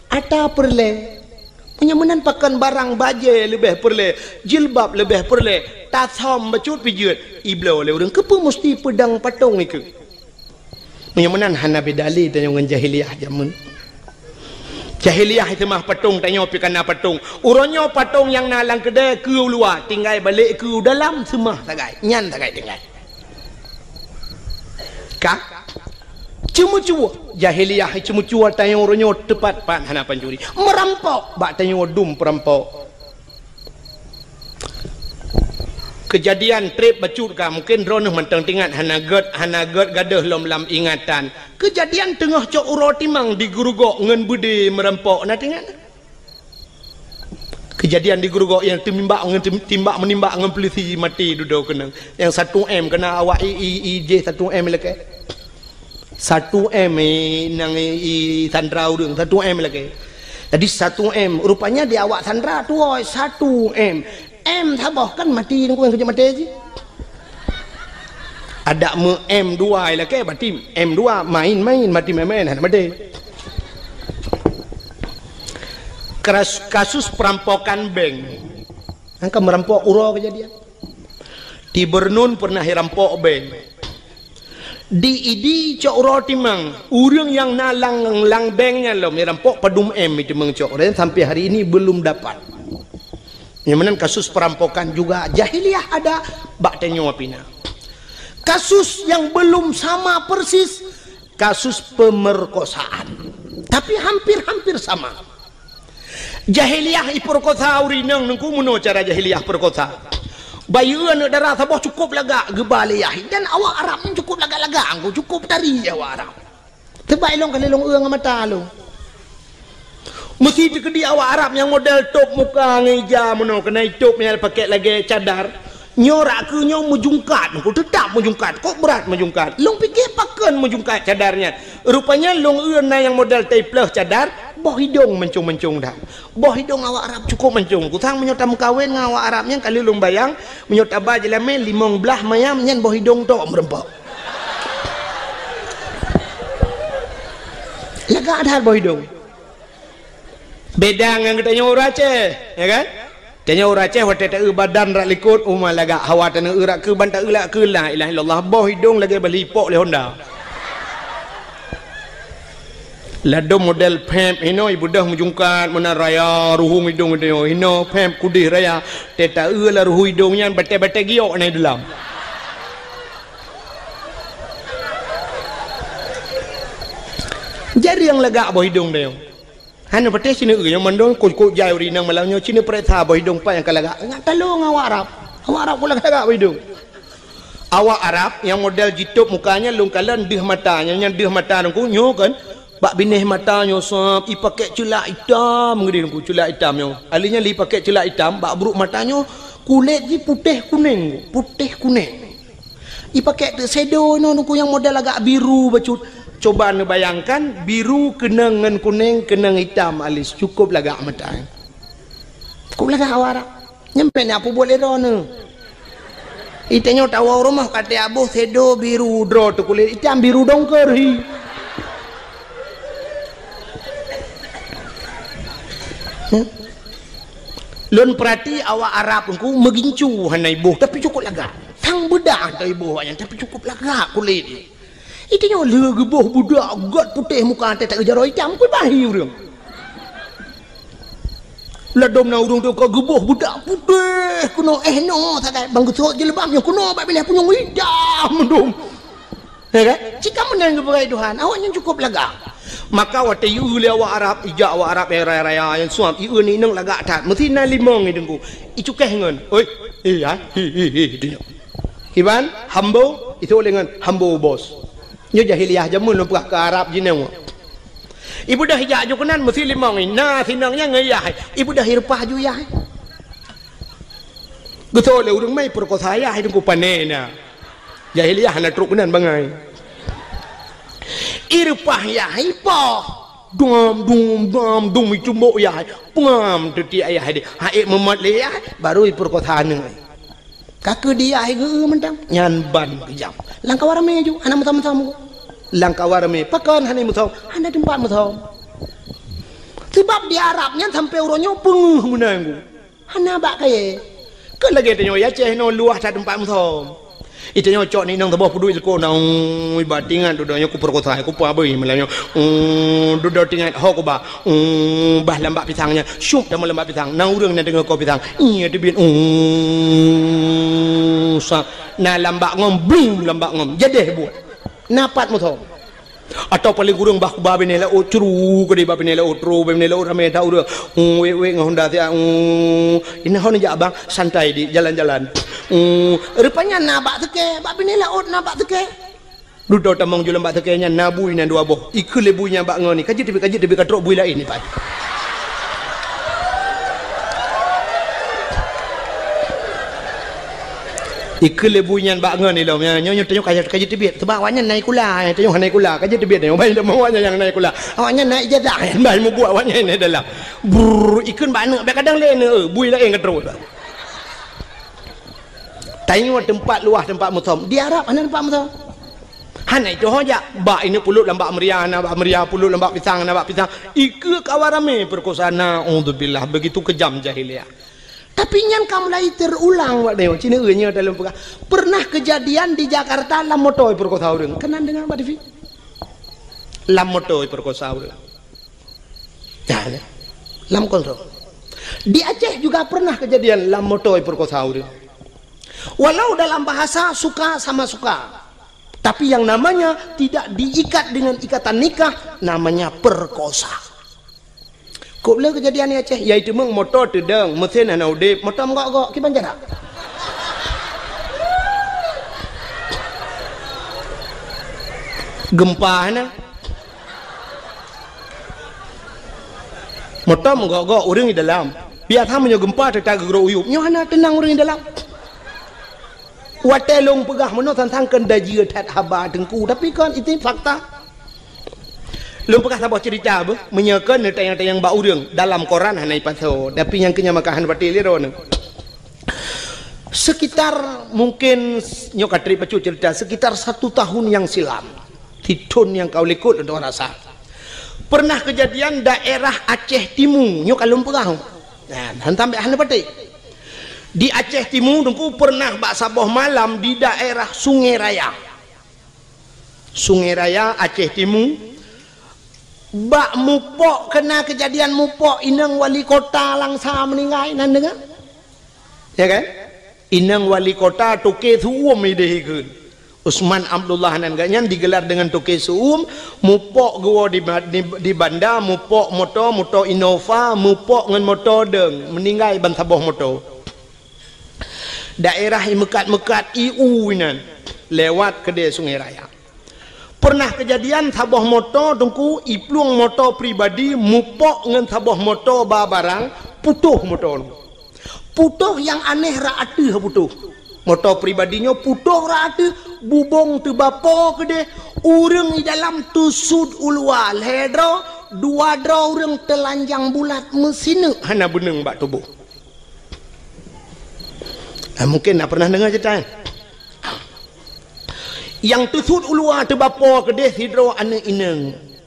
ata peureulée. Meunyoe meunan pakon barang bajée leubeh peureulée, jilbab leubeh peureulée, tasam bacut pijeuet, ibloe lé ureuëng. Keupeue musti peudong patong ikeue? Meunyoe meunan hana beda lé tanyoe ngon jahiliyah jameun. Jahiliyah seumah patong, tanyoe pih kana patong. Uroe nyoe patong nyang na lam keudée keu u luwa, tinggai balek keu u dalam seumah sagai. Nyan sagai tinggai. Ka? Ceumeucue. Jahiliyah ceumeucue tanyoe uroe nyoe teupat pat hana pancuri. Meurampok bak tanyoe dum peurampok. Keujadian treb bacut ka, mungken droeneuh mantong tingat, hana gét, hana gét gadôh lom lam ingatan. Keujadian teungoh cok uroe timang di Geurugok ngon beudé meurampok, na tingat? Keujadian di Geurugok nyang teumimbak ngon tem-, timbak meunimbak ngon peulisi maté dudoe keunong. Nyang satu M keuna awak i, i, i jih satu M lakée. Satu M, eh, nyang i, i sandra ureuëng, satu M lakée. Jadi satu M, rupanya di awak sandra tuwoe satu M. M saboh kan maté, nyan keuh nyang keujeuet maté cit. Adak meu M dua ilakée, berarti M dua main-main, berarti main-main, hana maté. Kras-, kasus perampokan bank. Angka merampok uroe kejadian. Di Bernun pernah irampok bank. Di Idi cok uroe timang, ureuëng nyang na lam, lam bank nyan lom irampok padum M timang cok, dan sampai hari ini belum dapat. Nyang meunan kasus perampokan juga jahiliyah ada, bak tanyoe pih na. Kasus yang belum sama persis, kasus pemerkosaan. Tapi hampir-hampir sama. Jahiliyah iperkosa ureuëng inong nungku, meunoe cara jahiliyah perkosa. Bayeue aneuëk dara saboh cukup lagak geuba lé yah, dan awak Arab nyan cukup lagak-lagak, angku cukup tari awak Arab. Teubai lôn kali lôn eu ngon mata lôn. Meusi teukeudi awak Arab nyang model top muka ngon ija meunoe, keunan itop nyang pakai lagée cadar. Nyoe rak keu nyoe meujungkat, nungku teutap meujungkat, kok brat meujungkat. Lôn pike pakon meujungkat cadar nyan. Rupanya lôn eu na nyang model taipleuh cadar, boh idong mancong-mancong dah. Boh idong awak Arab cukup mancong. Kusang meunyoe tameukawen ngon awak Arab nyan, kali lôn bayang, meunyoe taba jeulamé limong blaih mayam nyan boh idong tok meureumpok. Lagak that boh idong. Beda ngon geutanyoe ureuëng Aceh, ya kan? Tanyoe ureuëng Aceh watée taeu badan rak likot, uma lagak, hawa taneueu rak keu ban taeu lak keu la ilaha illallah, boh idong lagée bali ipok lé honda. Ladom model pep hinoe ibeudoh meujungkat meunan raya ruhueng idong idong hinoe pep kudeh raya, tée taeu lam ruhueng idong nyan batée-batée giok na i dalam. Jareueng lagak boh idong tanyoe. Hana patéh sineuk nyang mandum kok-kok jai ureuëng inong malam nyoe sineuk peuriksa boh idong pat nyang ka lagak. Ngat talong awak Arab. Awak Arab kok lagak-lagak boh idong. Awak Arab nyang model jitop muka nyan lôn kalon deuh mata nyan, nyan deuh mata nungku nyoe kan. Bak binéh mata nyoe sab ipakék ceulak itam geudeh nungku, ceulak itam nyoe. Ahli nyan lé ipakék ceulak itam, bak brok mata nyoe kulét jih putéh kunéng, putéh kunéng. Ipakék teuk shadow inoe nungku nyang model agak biru bacut. Coba neubayangkan, biru keunong ngon kunéng, keunong itam alis, cukup lagak meutai. Cukup lagak awak Arab. Nyan pih na peubuet lé droeneuh. Itanyoe tawoe rumoh ka tiaboh shadow biru droe teuh kulét itam biru dongker hi. Hmm? Lôn peurati awak Arab nungku meugincu hana iboh, tapi cukup lagak. Sang beudah teuh iboh awaknyan, tapi cukup lagak kulét. Itanyoe lheueh geuboh budak göt putéh muka teuh jaroe itam, kui bahi ureuëng. Ladom na ureuëng teuh ka geuboh budak putéh keunoe, eh, noe sagai bang geusot jilbab nyoe keunoe bak binéh punyueng itam mandum. Ya kan? Cit ka meunan geupeugah Tuhan, awaknyan cukup lagak. Maka watée ieu lé awak Arab, ijak awak Arab nyang raya-raya nyang suam, ieu ni inong lagak that. Meusi na limong i deungku. Icukéh ngon, "Oi, eh, ai, hi, hi, hi," di nyoe. Kiban, hambo, itu lé ngon hambo bos. Nyoe jahiliyah jameun lôn peugah keu Arab jinoe. Ibeudôh ijak ju keunan meusi limong i, na sinong nyan ngon yah. Ibeudôh ireupah ju yah. Geutôi lé ureuëng mai peurkosa yah i deungku pané na. Jahiliyah hana trok keunan bangai. Ireupah yah ipoh. Dum, dum, dum, dum, icumbok yah. Pengam teuti ayah deh. Haék meumot lé yah, baru ipeurkosa aneuk. Ka keu di yah geu mantong. Nyan ban keujam. Lam kawan ramé ju, hana meusom-meusom. Lam kawan ramé, pakon hana meusom? Hana teumpat meusom. Sebab di Arab nyan sampai uroe nyoe peungeuh meunan. Hana bak kayée. Kon lagée tanyoe i Aceh nyoe luwah that teumpat meusom. Itanyoe cok ni inong saboh peuduek ileko na, ui, ba tingat dudoe nyoe kupeurkosa, kupeubeuih malam nyoe. Ui, dudoe tingat ho kuba. Ui, bah lam bak pisang nyan. Syup tamong lam bak pisang. Na ureuëng na deungoe ko pisang. Iya teubiet. Ui, sa. Na lam bak ngom, bling lam bak ngom. Jadeh buet. Na pat meusom. Atawa paléng kureueng bah kuba binéh laôt, curu keudeh bah binéh laôt, tro bah binéh laôt ramé that ureuëng. Hmm, wék-wék ngon honda siat, hmm, inoe ho neujak abang, santai di jalan-jalan. Hmm, rupanya na bak seukée, bah binéh laôt na bak seukée. Dudoe tamong ju lam bak seukée nyan na bui nyan dua boh. Ikheun lé bui nyan bak ngon ni, ka jeuet teubiet, ka jeuet teubiet, ka trok bui laén ni pai. Ikheun lé bui nyan bak ngon ilom, nyoe, nyoe, nyoe tanyoe ka, ka jeuet teubiet. Sebab awaknyan na i kula, eh, tanyoe hana i kula. Ka jeuet teubiet tanyoe, ban awaknyan nyang na i kula. Awaknyan na ijazah, eh, ban mubuet awaknyan i dalam. Brrr, ikheun bak aneuk, bèk kadang lé aneuk, eh, bui laén ka trok. Tanyoe teumpat luwah teumpat meusom. Di Arab hana teumpat meusom. Hana itu ho jak. Bak ini puluk lam bak meuria, hana bak meuria, puluk lam bak pisang, hana bak pisang. Ikeue kawan ramé peurekosa, naudzubillah. Begitu kejam jahiliyah. Tapi nyan ka mulai teurulang, Pak Neo. Cina nyoe dalam peugah. Pernah kejadian di Jakarta lam moto peurekosa ureuëng. Keunan deungoe bak T V. Lam moto peurekosa ureuëng. Nah, lam kontrol. Di Aceh juga pernah kejadian lam moto peurekosa ureuëng. Walau dalam bahasa suka sama suka, tapi yang namanya tidak diikat dengan ikatan nikah, namanya perkosa. Kok le kejadian di Aceh, yaitu meng moto teudong, mesin hana udeb, moto menggok-gok, kiban jarak. Gempa hana. Moto menggok-gok ureuëng di dalam. Biasa meunyoe gempa teuta geugrok uyup. Nyoe hana teunang ureuëng di dalam. Watée lôn peugah meunoe sang-sang keu dajeue that haba teungku, tapi kon itu fakta. Lôn peugah saboh cerita beuh, meunyoe kon neutayang-tayang bak ureuëng dalam koran hana ipasoe, tapi nyang keu nyan maka hana patéh lé droeneuh. Sekitar mungkin nyoe ka trép bacut cerita, sekitar satu tahun yang silam, di thon nyang ka likot lôn rasa. Pernah kejadian daerah Aceh Timu, nyoe ka lôn peugah. Nah, han sampai hana patéh. Di Aceh Timu teungku pernah bak saboh malam di daerah Sungai Raya. Sungai Raya, Aceh Timu. Bak mupok, kena kejadian mupok, inong wali kota Langsa meninggai, nan deungoe? Ya kan? Inong wali kota Toke Su'um ideh ikheun. Usman Abdullah nan gak nyan digelar dengan Toke Su'um, mupok geuwoe di, di, di banda, mupok moto, moto Innova, mupok ngon moto dong, meninggai ban saboh moto. Daerah imeukat-meukat iu inan lewat keudeh Sungai Raya. Pernah kejadian saboh moto teungku iplueng moto pribadi mupok ngon saboh moto ba barang, putoh moto nyoe. Putoh nyang aneh rak ateueh putoh. Moto pribadi nyoe putoh rak ateueh, bubong teubapo keudeh, ureuëng di dalam teusut u luwa lhée droe, dua droe ureuëng teulanjang bulat meusineuk hana beuneueng bak tuboh. Ah, mungkin na pernah deungoe cerita nyan. Nyang teusut u luwa teubapo keudeh sidroe aneuëk inong,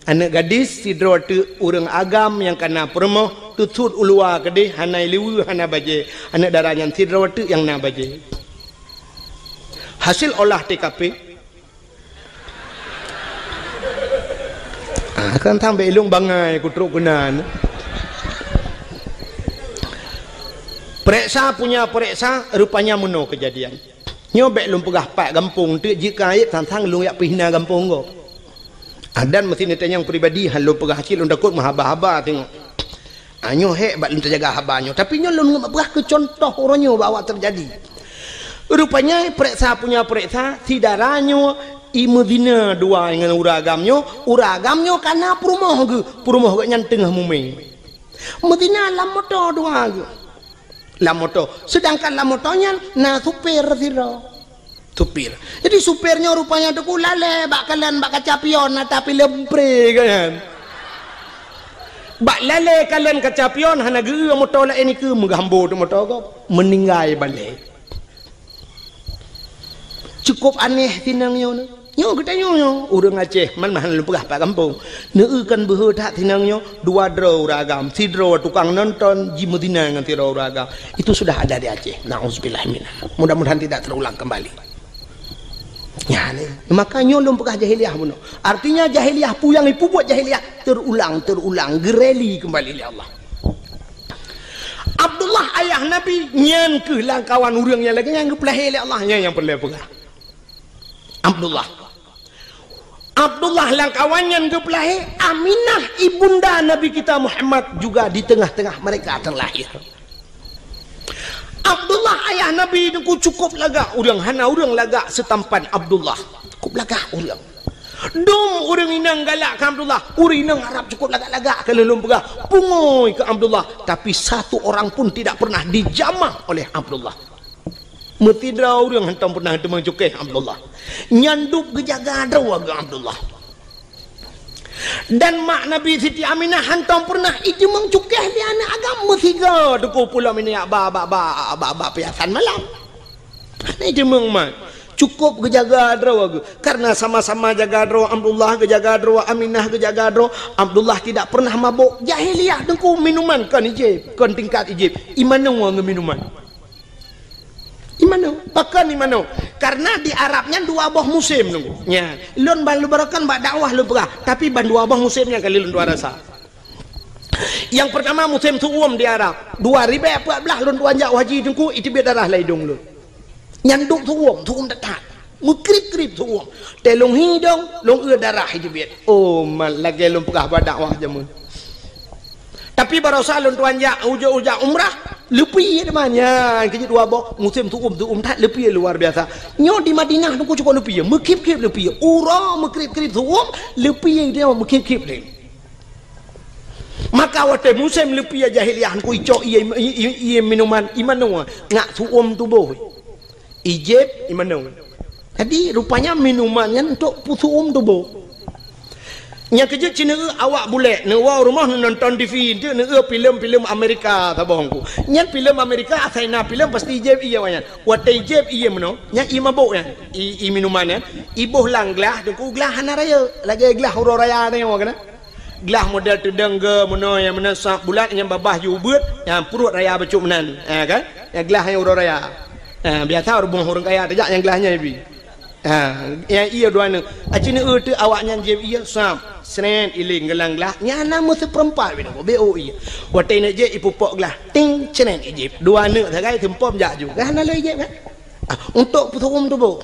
aneuëk gadis sidroe teuk ureuëng agam nyang kana peurumoh, teusut u luwa keudeh hana ileue hana bajée, aneuëk dara nyan sidroe teuk nyang na bajée. Hasil olah T K P, ah, kan sampai ilung bangai kutrok keunan. Pereksa punya pereksa, rupanya meunoe kejadian. Nyoe bék lôn peugah pat gampông teuk jeuet keu ayeb sang-sang lôn jak peuhina gampông gob. Adan meusineutanyong pribadi han lôn peugah cit lôn takot meuhaba-haba teungoh. Ah, nyoe hék bak lôn teujaga haba nyoe. Tapi nyoe lôn peugah keu cuntoh uroe nyoe bak awak teujadi. Rupanya pereksa punya pereksa, si dara nyoe imeuzina dua ngon ureuëng agam nyoe, ureuëng agam nyoe kana peurumoh geuh, peurumoh geuh nyan teungoh mumé. Meuzina lam moto dua geuh. Lam moto. Sedangkan lam moto nyan na supir sidroe. Supir. Jadi supir nyoe rupanya teungku lalée bak kalon bak kaca pion na tapi lempré kan. Bak lalée kalon kaca pion hana geu moto laén ikeu meugambo teuh moto gob. Meninggai balée. Cukup aneh tinang nyoe. Nyoe geutanyoe nyoe, ureuëng Aceh, man mahan lôn peugah pat gampông. Neueu kan beuhe that tinang nyoe, dua droe ureuëng agam, sidroe tukang nonton, jimeuzina ngon sidroe ureuëng agam. Itu sudah ada di Aceh. Nauzubillah minha. Mudah-mudahan tidak terulang kembali. Ya, ni. Maka nyoe lôn peugah jahiliyah bunoe. Artinya jahiliyah pu nyang ipubuet jahiliyah terulang, terulang, geureli kembali lé Allah. Abdullah ayah Nabi nyan keuh lam kawan ureuëng nyang lagée nyan geupeulahé lé Allah, nyan nyang peureulée peugah. Abdullah. Abdullah lam kawan nyan geupeulahé, Aminah ibunda Nabi kita Muhammad juga di tengah-tengah mereka terlahir. Abdullah ayah Nabi teungku cukup lagak ureuëng, hana ureuëng lagak seutampan Abdullah. Cukup lagak ureuëng. Dum ureuëng inong galak keu Abdullah, ureuëng inong Arab cukup lagak-lagak keu lôn peugah, pungui keu Abdullah, tapi satu orang pun tidak pernah dijamah oleh Abdullah. Meusidroe ureuëng hantom pernah teumeung cukéh Abdullah. Nyan dub geujaga droe geuh Abdullah. Dan mak Nabi Siti Aminah hantom pernah iteumeung cukéh lé aneuëk agam meusigoe teungku pulo minyak ba, ba, ba, ba, ba piasan malam. Hana jiteumeung mat. Cukup geujaga droe geuh. Karena sama-sama jaga droe, Abdullah geujaga droe, Aminah geujaga droe, Abdullah tidak pernah mabok. Jahiliyah teungku minuman kon ijép, kon tingkat ijép. Imanoe ngon minuman. Imanoe, pakon imanoe. Karena di Arab nyan dua boh musém teungku. Nya, lôn ban lôn beurakan bak dakwah lôn peugah, tapi ban dua boh musém nyan kali lôn tuan rasa. Nyang peurtama musém su'um di Arab. Dua ribèe peuet blah lôn tuan jak haji teungku, iteubiet darah lam idông lôn. Nyan duek su'um, su'um that-that. Meukrib-krib su'um. Teuh lôn hi idông, lôn eu darah iteubiet. Oh, mat lagèe lôn peugah bak dakwah jameun. Tapi barosa lôn tuan jak, ujoe-ujoe umrah, leupie teuma nyan keu jeuet dua boh, musém su'um, su'um that leupie luar biasa. Nyoe di Madinah teungku cukup leupie, meukrib-krib leupie. Uroe meukrib-krib su'um, leupie dia meukrib-krib lé. Maka watèe musém leupie jahiliyah, teungku icok ié, ié, ié, ié minuman, imanoe, ngat su'um tuboh. Ijép, imanoe. Jadi, rupanya minuman nyan untuk peusu'um tuboh. Nyang keujeuet cit neueu awak bulèk, neuwoe rumoh neunonton T V, enteuk neueu filem-filem Amerika saboh teungku. Nyan filem Amerika, asai na filem pasti ijép ié awak nyan. Watèe ijép ié meunoe, nyan ié mabok nyan, ié, ié minuman nyan, iboh lam glah, teungku glah hana rayeuk, lagèe glah uroe raya nyoe keunan. Glah model teudong geu meunoe nyang meunan sab bulat nyang babah ju ubeuet, nyang pruet raya bacut meunan. Ha, kan? Nyang glah nyang uroe raya. Ha, biasa ureueng boh ureueng kaya tajak nyang glah nyan ibi. Ha, nyang ié dua neuk. Aci neueu teuk awak nyan jieb ié sab, srét iléng geulang glah. Nyan na meuseupeurempat binoe, beu ié. Watèe neuk jieb ipupok glah, ting, srét ijieb. Dua neuk sagai seumpom jak ju. Kan hana lé ijieb kan? Ah, untuk peusu'um tuboh.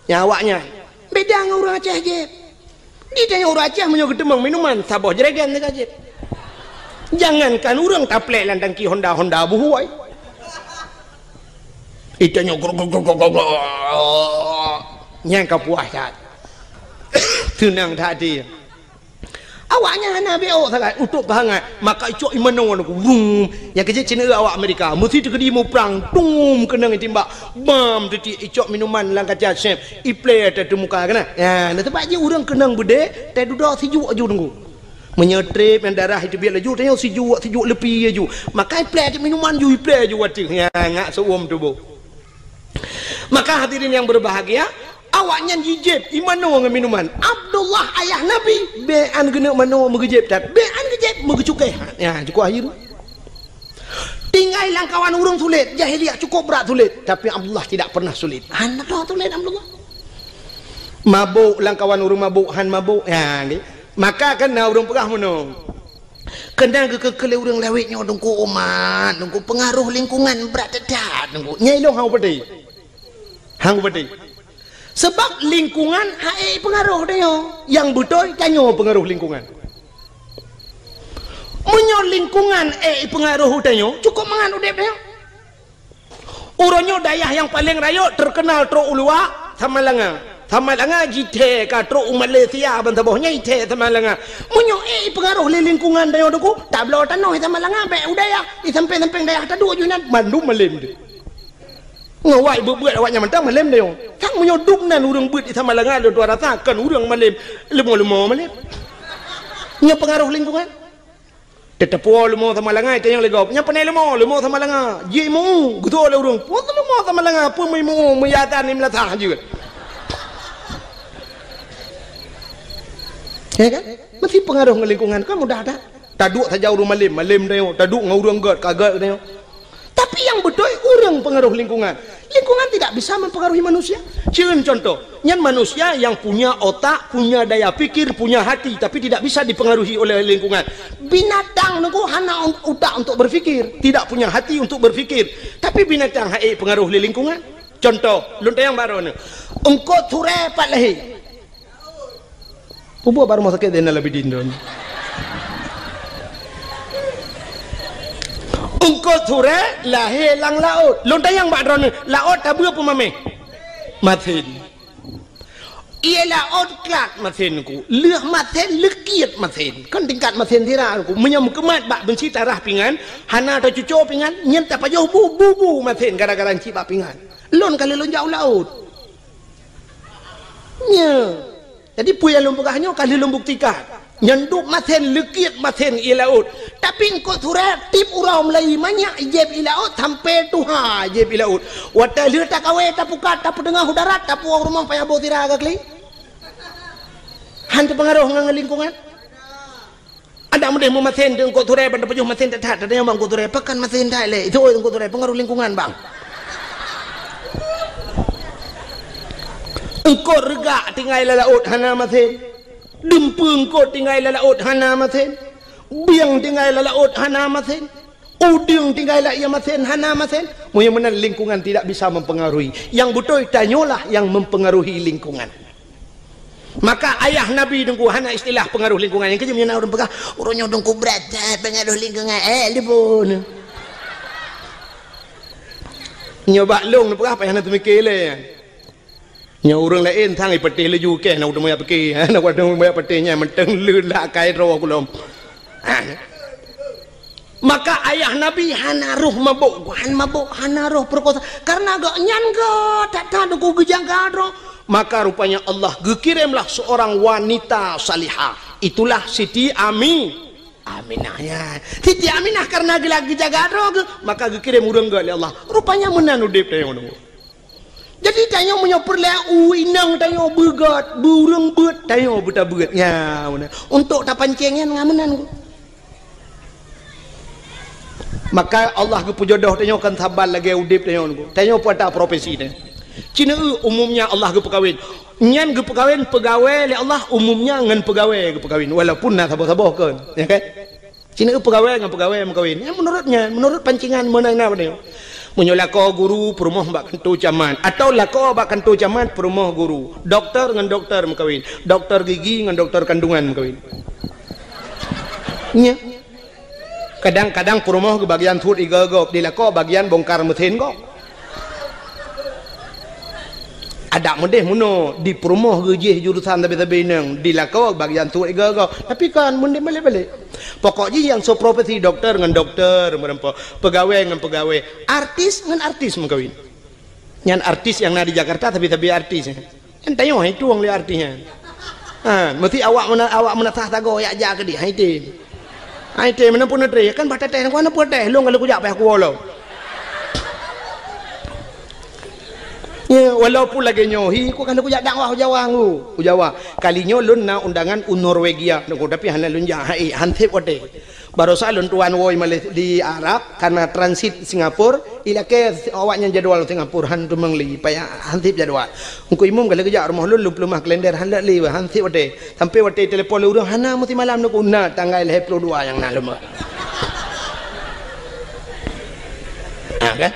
Nyang awak nyan. Beda ngon ureueng Aceh jieb. Di tanyoe ureueng Aceh meunyoe geuteumeung minuman, saboh jerigen teuka jieb. Jangankan ureueng taplek lam tangki Honda, Honda buhôi. Di tanyoe grok, grok, grok, grok, grok. Nyan ka puas that. Seunang that até. Awaknyan hana beu sagai, utok peuhangat. Maka icok imanoe nyan, wum. Nyang keujeuet cit neueu awak Amerika. Meusi teukeudi muprang, tum, keunong itimbak. Bam, teuti icok minuman lam kaca sép. Iplé ateueh muka keunan. Ya, na teumpat jih ureueng keunong beudé, teududoe sijuek aju teungku. Meunyoe trép nyang darah iteubiet laju, tanyoe sijuek, sijuek leupie aju. Maka iplé ateueh minuman ju, iplé aju ateueh. Ya, ngat seuuem tuboh. Maka hadirin yang berbahagia, awaknyan jijieb imanoe ngon minuman. Abdullah ayah Nabi, bèk an geuneuk manoe meugeujieb that, bèk an geujieb meugeucukéh. Ya, cukup akhir. Tinggai lam kawan ureueng sulet, jahiliyah cukup brat sulet, tapi Abdullah tidak pernah sulet. Hana droe sulet Abdullah. Mabok lam kawan ureueng mabok, han mabok. Ya, nggih. Maka kan na ureueng peugah meunoe. Keunan geukeu-keu lé ureueng lawét nyoe teungku umat, teungku pengaruh lingkungan brat that-that teungku. Nyan ilôn han peudeh. Han peudeh. Sebab lingkungan han ék pengaruh tanyoe. Nyang beutôi tanyoe pengaruh lingkungan. Meunyoe lingkungan ék pengaruh tanyoe, cukup mangat udép tanyoe. Uroe nyoe dayah nyang paleng rayeuk teukeunal trok u luwa, Samalanga. Samalanga jithèe ka trok u Malaysia ban saboh nyan jithèe Samalanga. Meunyoe ék ipeungaroh lé lingkungan tanyoe teungku, tabloe tanoh i Samalanga bèk u dayah, i sampéng-sampéng dayah taduek ju inan, mandum malém deuh. Ngon wai beuet-beuet awaknyan mantong malém tanyoe. Sang meunyoe dum nan ureueng beuet i Samalanga lôn tuan rasa kon ureueng malém, leumo-leumo malém. Nyoe peungaroh lingkungan. Teuteupeue leumo Samalanga, itanyong lé gob. Nyan panè leumo, leumo Samalanga. Jimeu, geutô lé ureueng. Peue leumo Samalanga, peue meuimu, meuyadan, meulasah jeuet. Ya kan? Meusti peungaroh ngon lingkungan, kan mudah that. Taduek saja ureueng malém, malém tanyoe. Taduek ngon ureueng gèt, ka gèt tanyoe. Tapi nyang beutôi ureueng peungaroh lingkungan. Lingkungan tidak bisa mempengaruhi manusia. Cieun contoh, nyan manusia yang punya otak, punya daya pikir, punya hati, tapi tidak bisa dipengaruhi oleh lingkungan. Binatang teungku hana utak untuk berpikir, tidak punya hati untuk berpikir, tapi binatang han ék pengaruh lé lingkungan. Contoh, lôn tanyong baroe nyoe. Eungkôt surèe pat lahé. Peue buet bak rumoh sakét Zainal Abidin droeneuh? Eungkôt surèe lahé lam laôt. Lôn tanyong bak droeneuh, laôt tabeue peue maméh? Masin. Ié laôt klat masin ku. Lheueh masin, leukiet masin. Kon tingkat masin sira ku. Meunyoe meukeumat bak beunsi tarah pingan, hana tacuco pingan, nyan tapajoh bu, bu, bu masin gara-gara ci bak pingan. Lôn ka lheueh lôn jak u laôt. Nyoe. Jadi, peue nyang lôn peugah nyoe ka lheueh lôn buktikan. Nyan dub masen, leukiet masen ie laôt. Tapi eungkôt Surée tieb uroe mulai manyak jieb ie laôt sampoe tuha jieb ie laôt. Watée lheueh takawé tapukat tapeuteungoh u darat, tapuwoe u rumoh payah boh sira ka kli. Han teupeungaroh ngon lingkungan. Adak meudeh meumasen teuh eungkôt Surée ban teupeujôh masen that-that, tanyong bak eungkôt Surée, "Pakon masen that lé?" Itu eungkôt Surée, "Peungaroh lingkungan, bang." Eungkôt reugak tinggai lam laôt hana masen. Dumpeue eungkôt tinggai lam laôt hana masen. Bieng tinggai lam laôt hana masen. Udeueng tinggai lam ie masen hana masen. Meunyoe meunan lingkungan tidak bisa mempengaruhi. Nyang beutôi tanyoe lah yang mempengaruhi lingkungan. Maka ayah Nabi Teungku hana istilah pengaruh lingkungan. Nyang keujeuet meunyoe na ureuëng peugah, "Uroe nyoe Teungku brat, eh, pengaruh lingkungan." Eh, lipun. Nyoe bak lôn peugah payah na teumike lé. Nyoe ureuëng laén sang ipeuteh laju keh na udeueng meuyak pike. Na udeueng meuyak peuteh nyan mantong leulat kai droe kulom. Ha. Maka ayah Nabi hana roh mabök, hana mabök, hana roh peurekosa. Karena gobnyan geuh that-that Teungku geujaga droe. Maka rupanya Allah geukiremlah seorang wanita salihah. Itulah Siti Ami-, Aminah nyan. Siti Aminah karena geula geujaga droe geuh, maka geukirém ureuëng geuh lé Allah. Rupanya meunan udeb tanyoe nyoe. Jadi tanyoe meunyoe peureulée u inong tanyoe beugot, beu ureuëng beuet, tanyoe beutabeuet. Nya, meunan. Untuk tapancéng nyan ngon meunan. Maka Allah geupeujodoh tanyoe kon saban lagée udeb tanyoe nyoe. Tanyoe peue ata profesi tanyoe. Cina eu umumnya Allah geupeukawen. Nyan geupeukawen peugawée lé Allah umumnya ngon peugawée geupeukawen. Walaupun na saboh-saboh kon. Ya kan? Cina eu peugawée ngon peugawée meukawen. Nyan menurut nyan, menurut pancingan meunan na bak tanyoe. Meunyoe lakoe guru peurumoh bak kantô camat, atawa lakoe bak kantô camat peurumoh guru, doktor ngon doktor meukawen, doktor gigi ngon doktor kandungan meukawen. Nya. Kadang-kadang peurumoh geubagian suet igoe gob, di lakoe bagian bongkar mesin gob. Adak meudeh meunoe, di peurumoh geujih jurusan sabe-sabe inong, di lakoe bagian suet igoe gob. Tapi kan meudeh balek-balek. Pokok jih nyang soe profesi doktor ngon doktor meureumpok, peugawée ngon peugawée, artis ngon artis meukawen. Nyan artis nyang na di Jakarta sabe-sabe artis. Nyan tanyoe hai tueng lé artis nyan. Ha, meusti awak meuna-, awak meunasah sagoe yak jak keudeh hai tem. Hai tem meunan pun neutré kan bah teuteh ngon peuteuteh lôn ka lheueh kujak payah kuwoe lom. Ya, walaupun lagée nyoe hi ku ka lheueh kujak dakwah u Jawa ngu, u Jawa. Kali nyoe lôn na undangan u Norwegia nyoe, tapi hana lôn jak hai han sép watée. Barosa lôn tuan woe Malay-, di Arab, karena transit Singapura, ilakée awaknyan jadwal Singapura, han teumeung lé, payah han sép jadwal. Teungku Imum ka lheueh geujak rumoh lôn, lôn peuleumah kalender, han lé, han sép watée. Sampoe watée telepon lé ureuëng, hana meusimalam neuku, na tanggai lhée ploh dua nyang na lom. Ha, kan?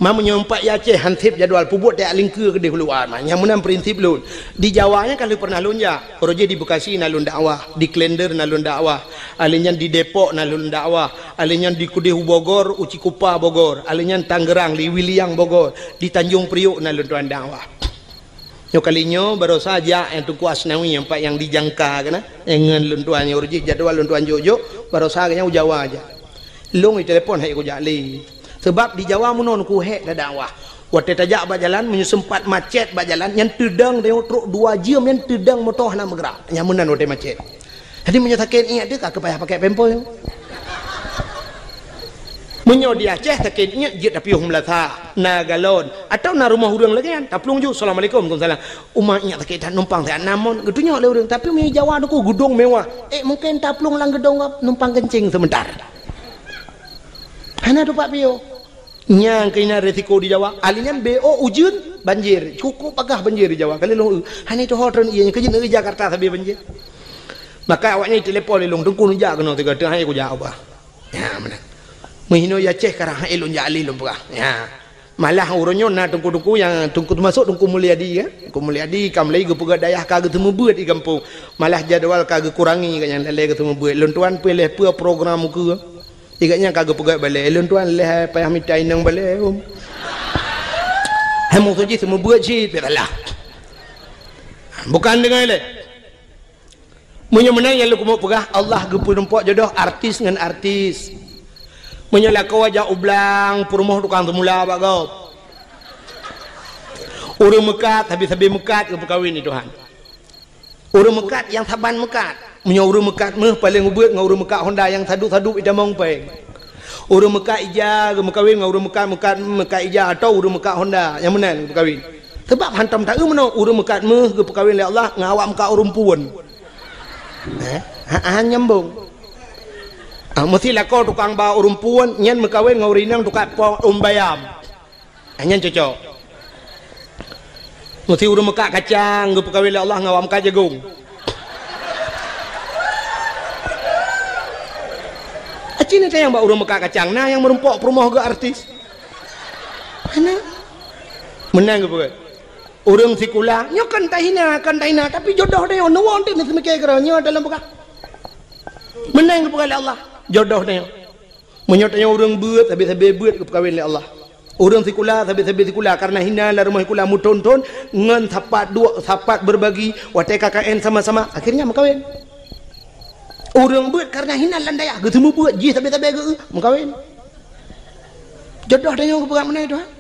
Ma meunyoe umpat i Aceh han sép jadwal peubuet tajak lingkeue keudeh luwa ma. Nyang meunan prinsip lôn. Di Jawa nyan ka lheueh pernah lôn jak. Uroe jih di Bekasi na lôn dakwah, di Klender na lôn dakwah, alèh nyan di Depok na lôn dakwah, alèh nyan di keudeh u Bogor, u Cikupa Bogor, alèh nyan Tangerang, di Wiliang Bogor, di Tanjung Priok na lôn tuan dakwah. Nyoe kali nyoe barosa jak nyang Teungku Asnawi nyang pat nyang dijangka keunan, nyang ngon lôn tuan nyoe uroe jih jadwal lôn tuan jok-jok, barosa geuh nyan u Jawa jak. Lôn itelepon hai kujak lé. Sabab di Jawa meunoe ku hék tadakwah. Watée tajak bak jalan, meunyoe seumpat macet bak jalan, nyan teudong tanyoe trok dua jeuem nyan teudong moto hana meugrak. Nyang meunan watée macet. Jadi meunyoe sakét iék teuh ka keu payah pakai pempel. Meunyoe di Aceh sakét iék jeuet tapiôh meulasa, na galon, atawa na rumoh ureuëng lagée nyan, taplueng ju, "Assalamualaikum." "Waalaikumsalam." "Uma iék sakét that numpang siat na mon." Geutunyok lé ureuëng, tapi meunyoe Jawa nyoe ku geudong mewah. Eh, mungken taplueng lam geudong numpang keuncing seumeutar. Hana tupak piôh. Nyang keunan resiko di Jawa, alèh nyan B O ujeuen, banjir. Cukup bagah banjir di Jawa. Kali lôn, hana tuho treun ié, keu jeuet Jakarta sabe banjir. Maka awaknyan telepon lé lôn, "Teungku neujak keunoe sigoe teuk hai kujak ubah." Ya, meunan. Meuhinoe ya Aceh karang hai lôn jak lé lôn peugah. Ya. Malah uroe nyoe na teungku-teungku nyang teungku teumasok Teungku Mulyadi, ya. Teungku Mulyadi ka mulai geupeugah dayah ka geuteumeubeuet di gampông. Malah jadwal ka geukurangi ka nyang lalée geuteumeubeuet. Lôn tuan peuleh peue program ukeue. Di gobnyan ka geupeugah balée, "Lôn tuan lheueh payah mita inong balée, um." Hai musoh jih seumeubeuet cit, biasalah. Bukan deungon lé. Meunyoe meunan nyang lôn keumeung peugah, Allah geupeurumpok jodoh artis ngon artis. Meunyoe lakoe jak u blang, peurumoh tukang seumula bak gob. Ureuëng meukat, sabe-sabe meukat geupeukawén di Tuhan. Ureuëng meukat nyang saban meukat. Meunyoe ureuëng meukat méuh paleng ubeuet ngon ureuëng meukat honda nyang sadup-sadup itamong péng. Ureuëng meukat ija geumeukawen ngon ureuëng meukat, meukat, meukat ija atawa ureuëng meukat honda nyang meunan geumeukawen. Sebab hantom taeu meunoe ureuëng meukat méuh geupeukawen lé Allah ngon awak meukat ureuëng puon. Eh, ha, ha, nyambung. Ah, meusi lakoe tukang ba ureuëng puon nyan meukawen ngon ureuëng inong tukang po ureuëng bayam. Ah, nyan cocok. Meusi ureuëng meukat kacang geupeukawen lé Allah ngon awak meukat jagong. Aci na nyang ba ureuëng meukat kacang, na nyang meurumpok peurumoh geu artis. Hana. Meunan geupeukawen. Ureuëng sikula, nyoe kan tahina, kan tahina, tapi jodoh tanyoe, neuwoe teuk neuseumiké keudroe nyoe dalam peugah. Meunan geupeugah lé Allah, jodoh tanyoe. Meunyoe tanyoe ureuëng beuet, sabe-sabe beuet geupeukawen lé Allah. Ureuëng sikula, sabe-sabe sikula, kareuna hina lam rumoh sikula meuthon-thon ngon sapat duek, sapat berbagi, watée K K N sama-sama, akhirnya meukawen. Ureuëng beuet kareuna hina lam dayah, geuseumeubeuet jih sabe-sabe geu, meukawen. Jodoh tanyoe geupeugah meunan, Tuhan.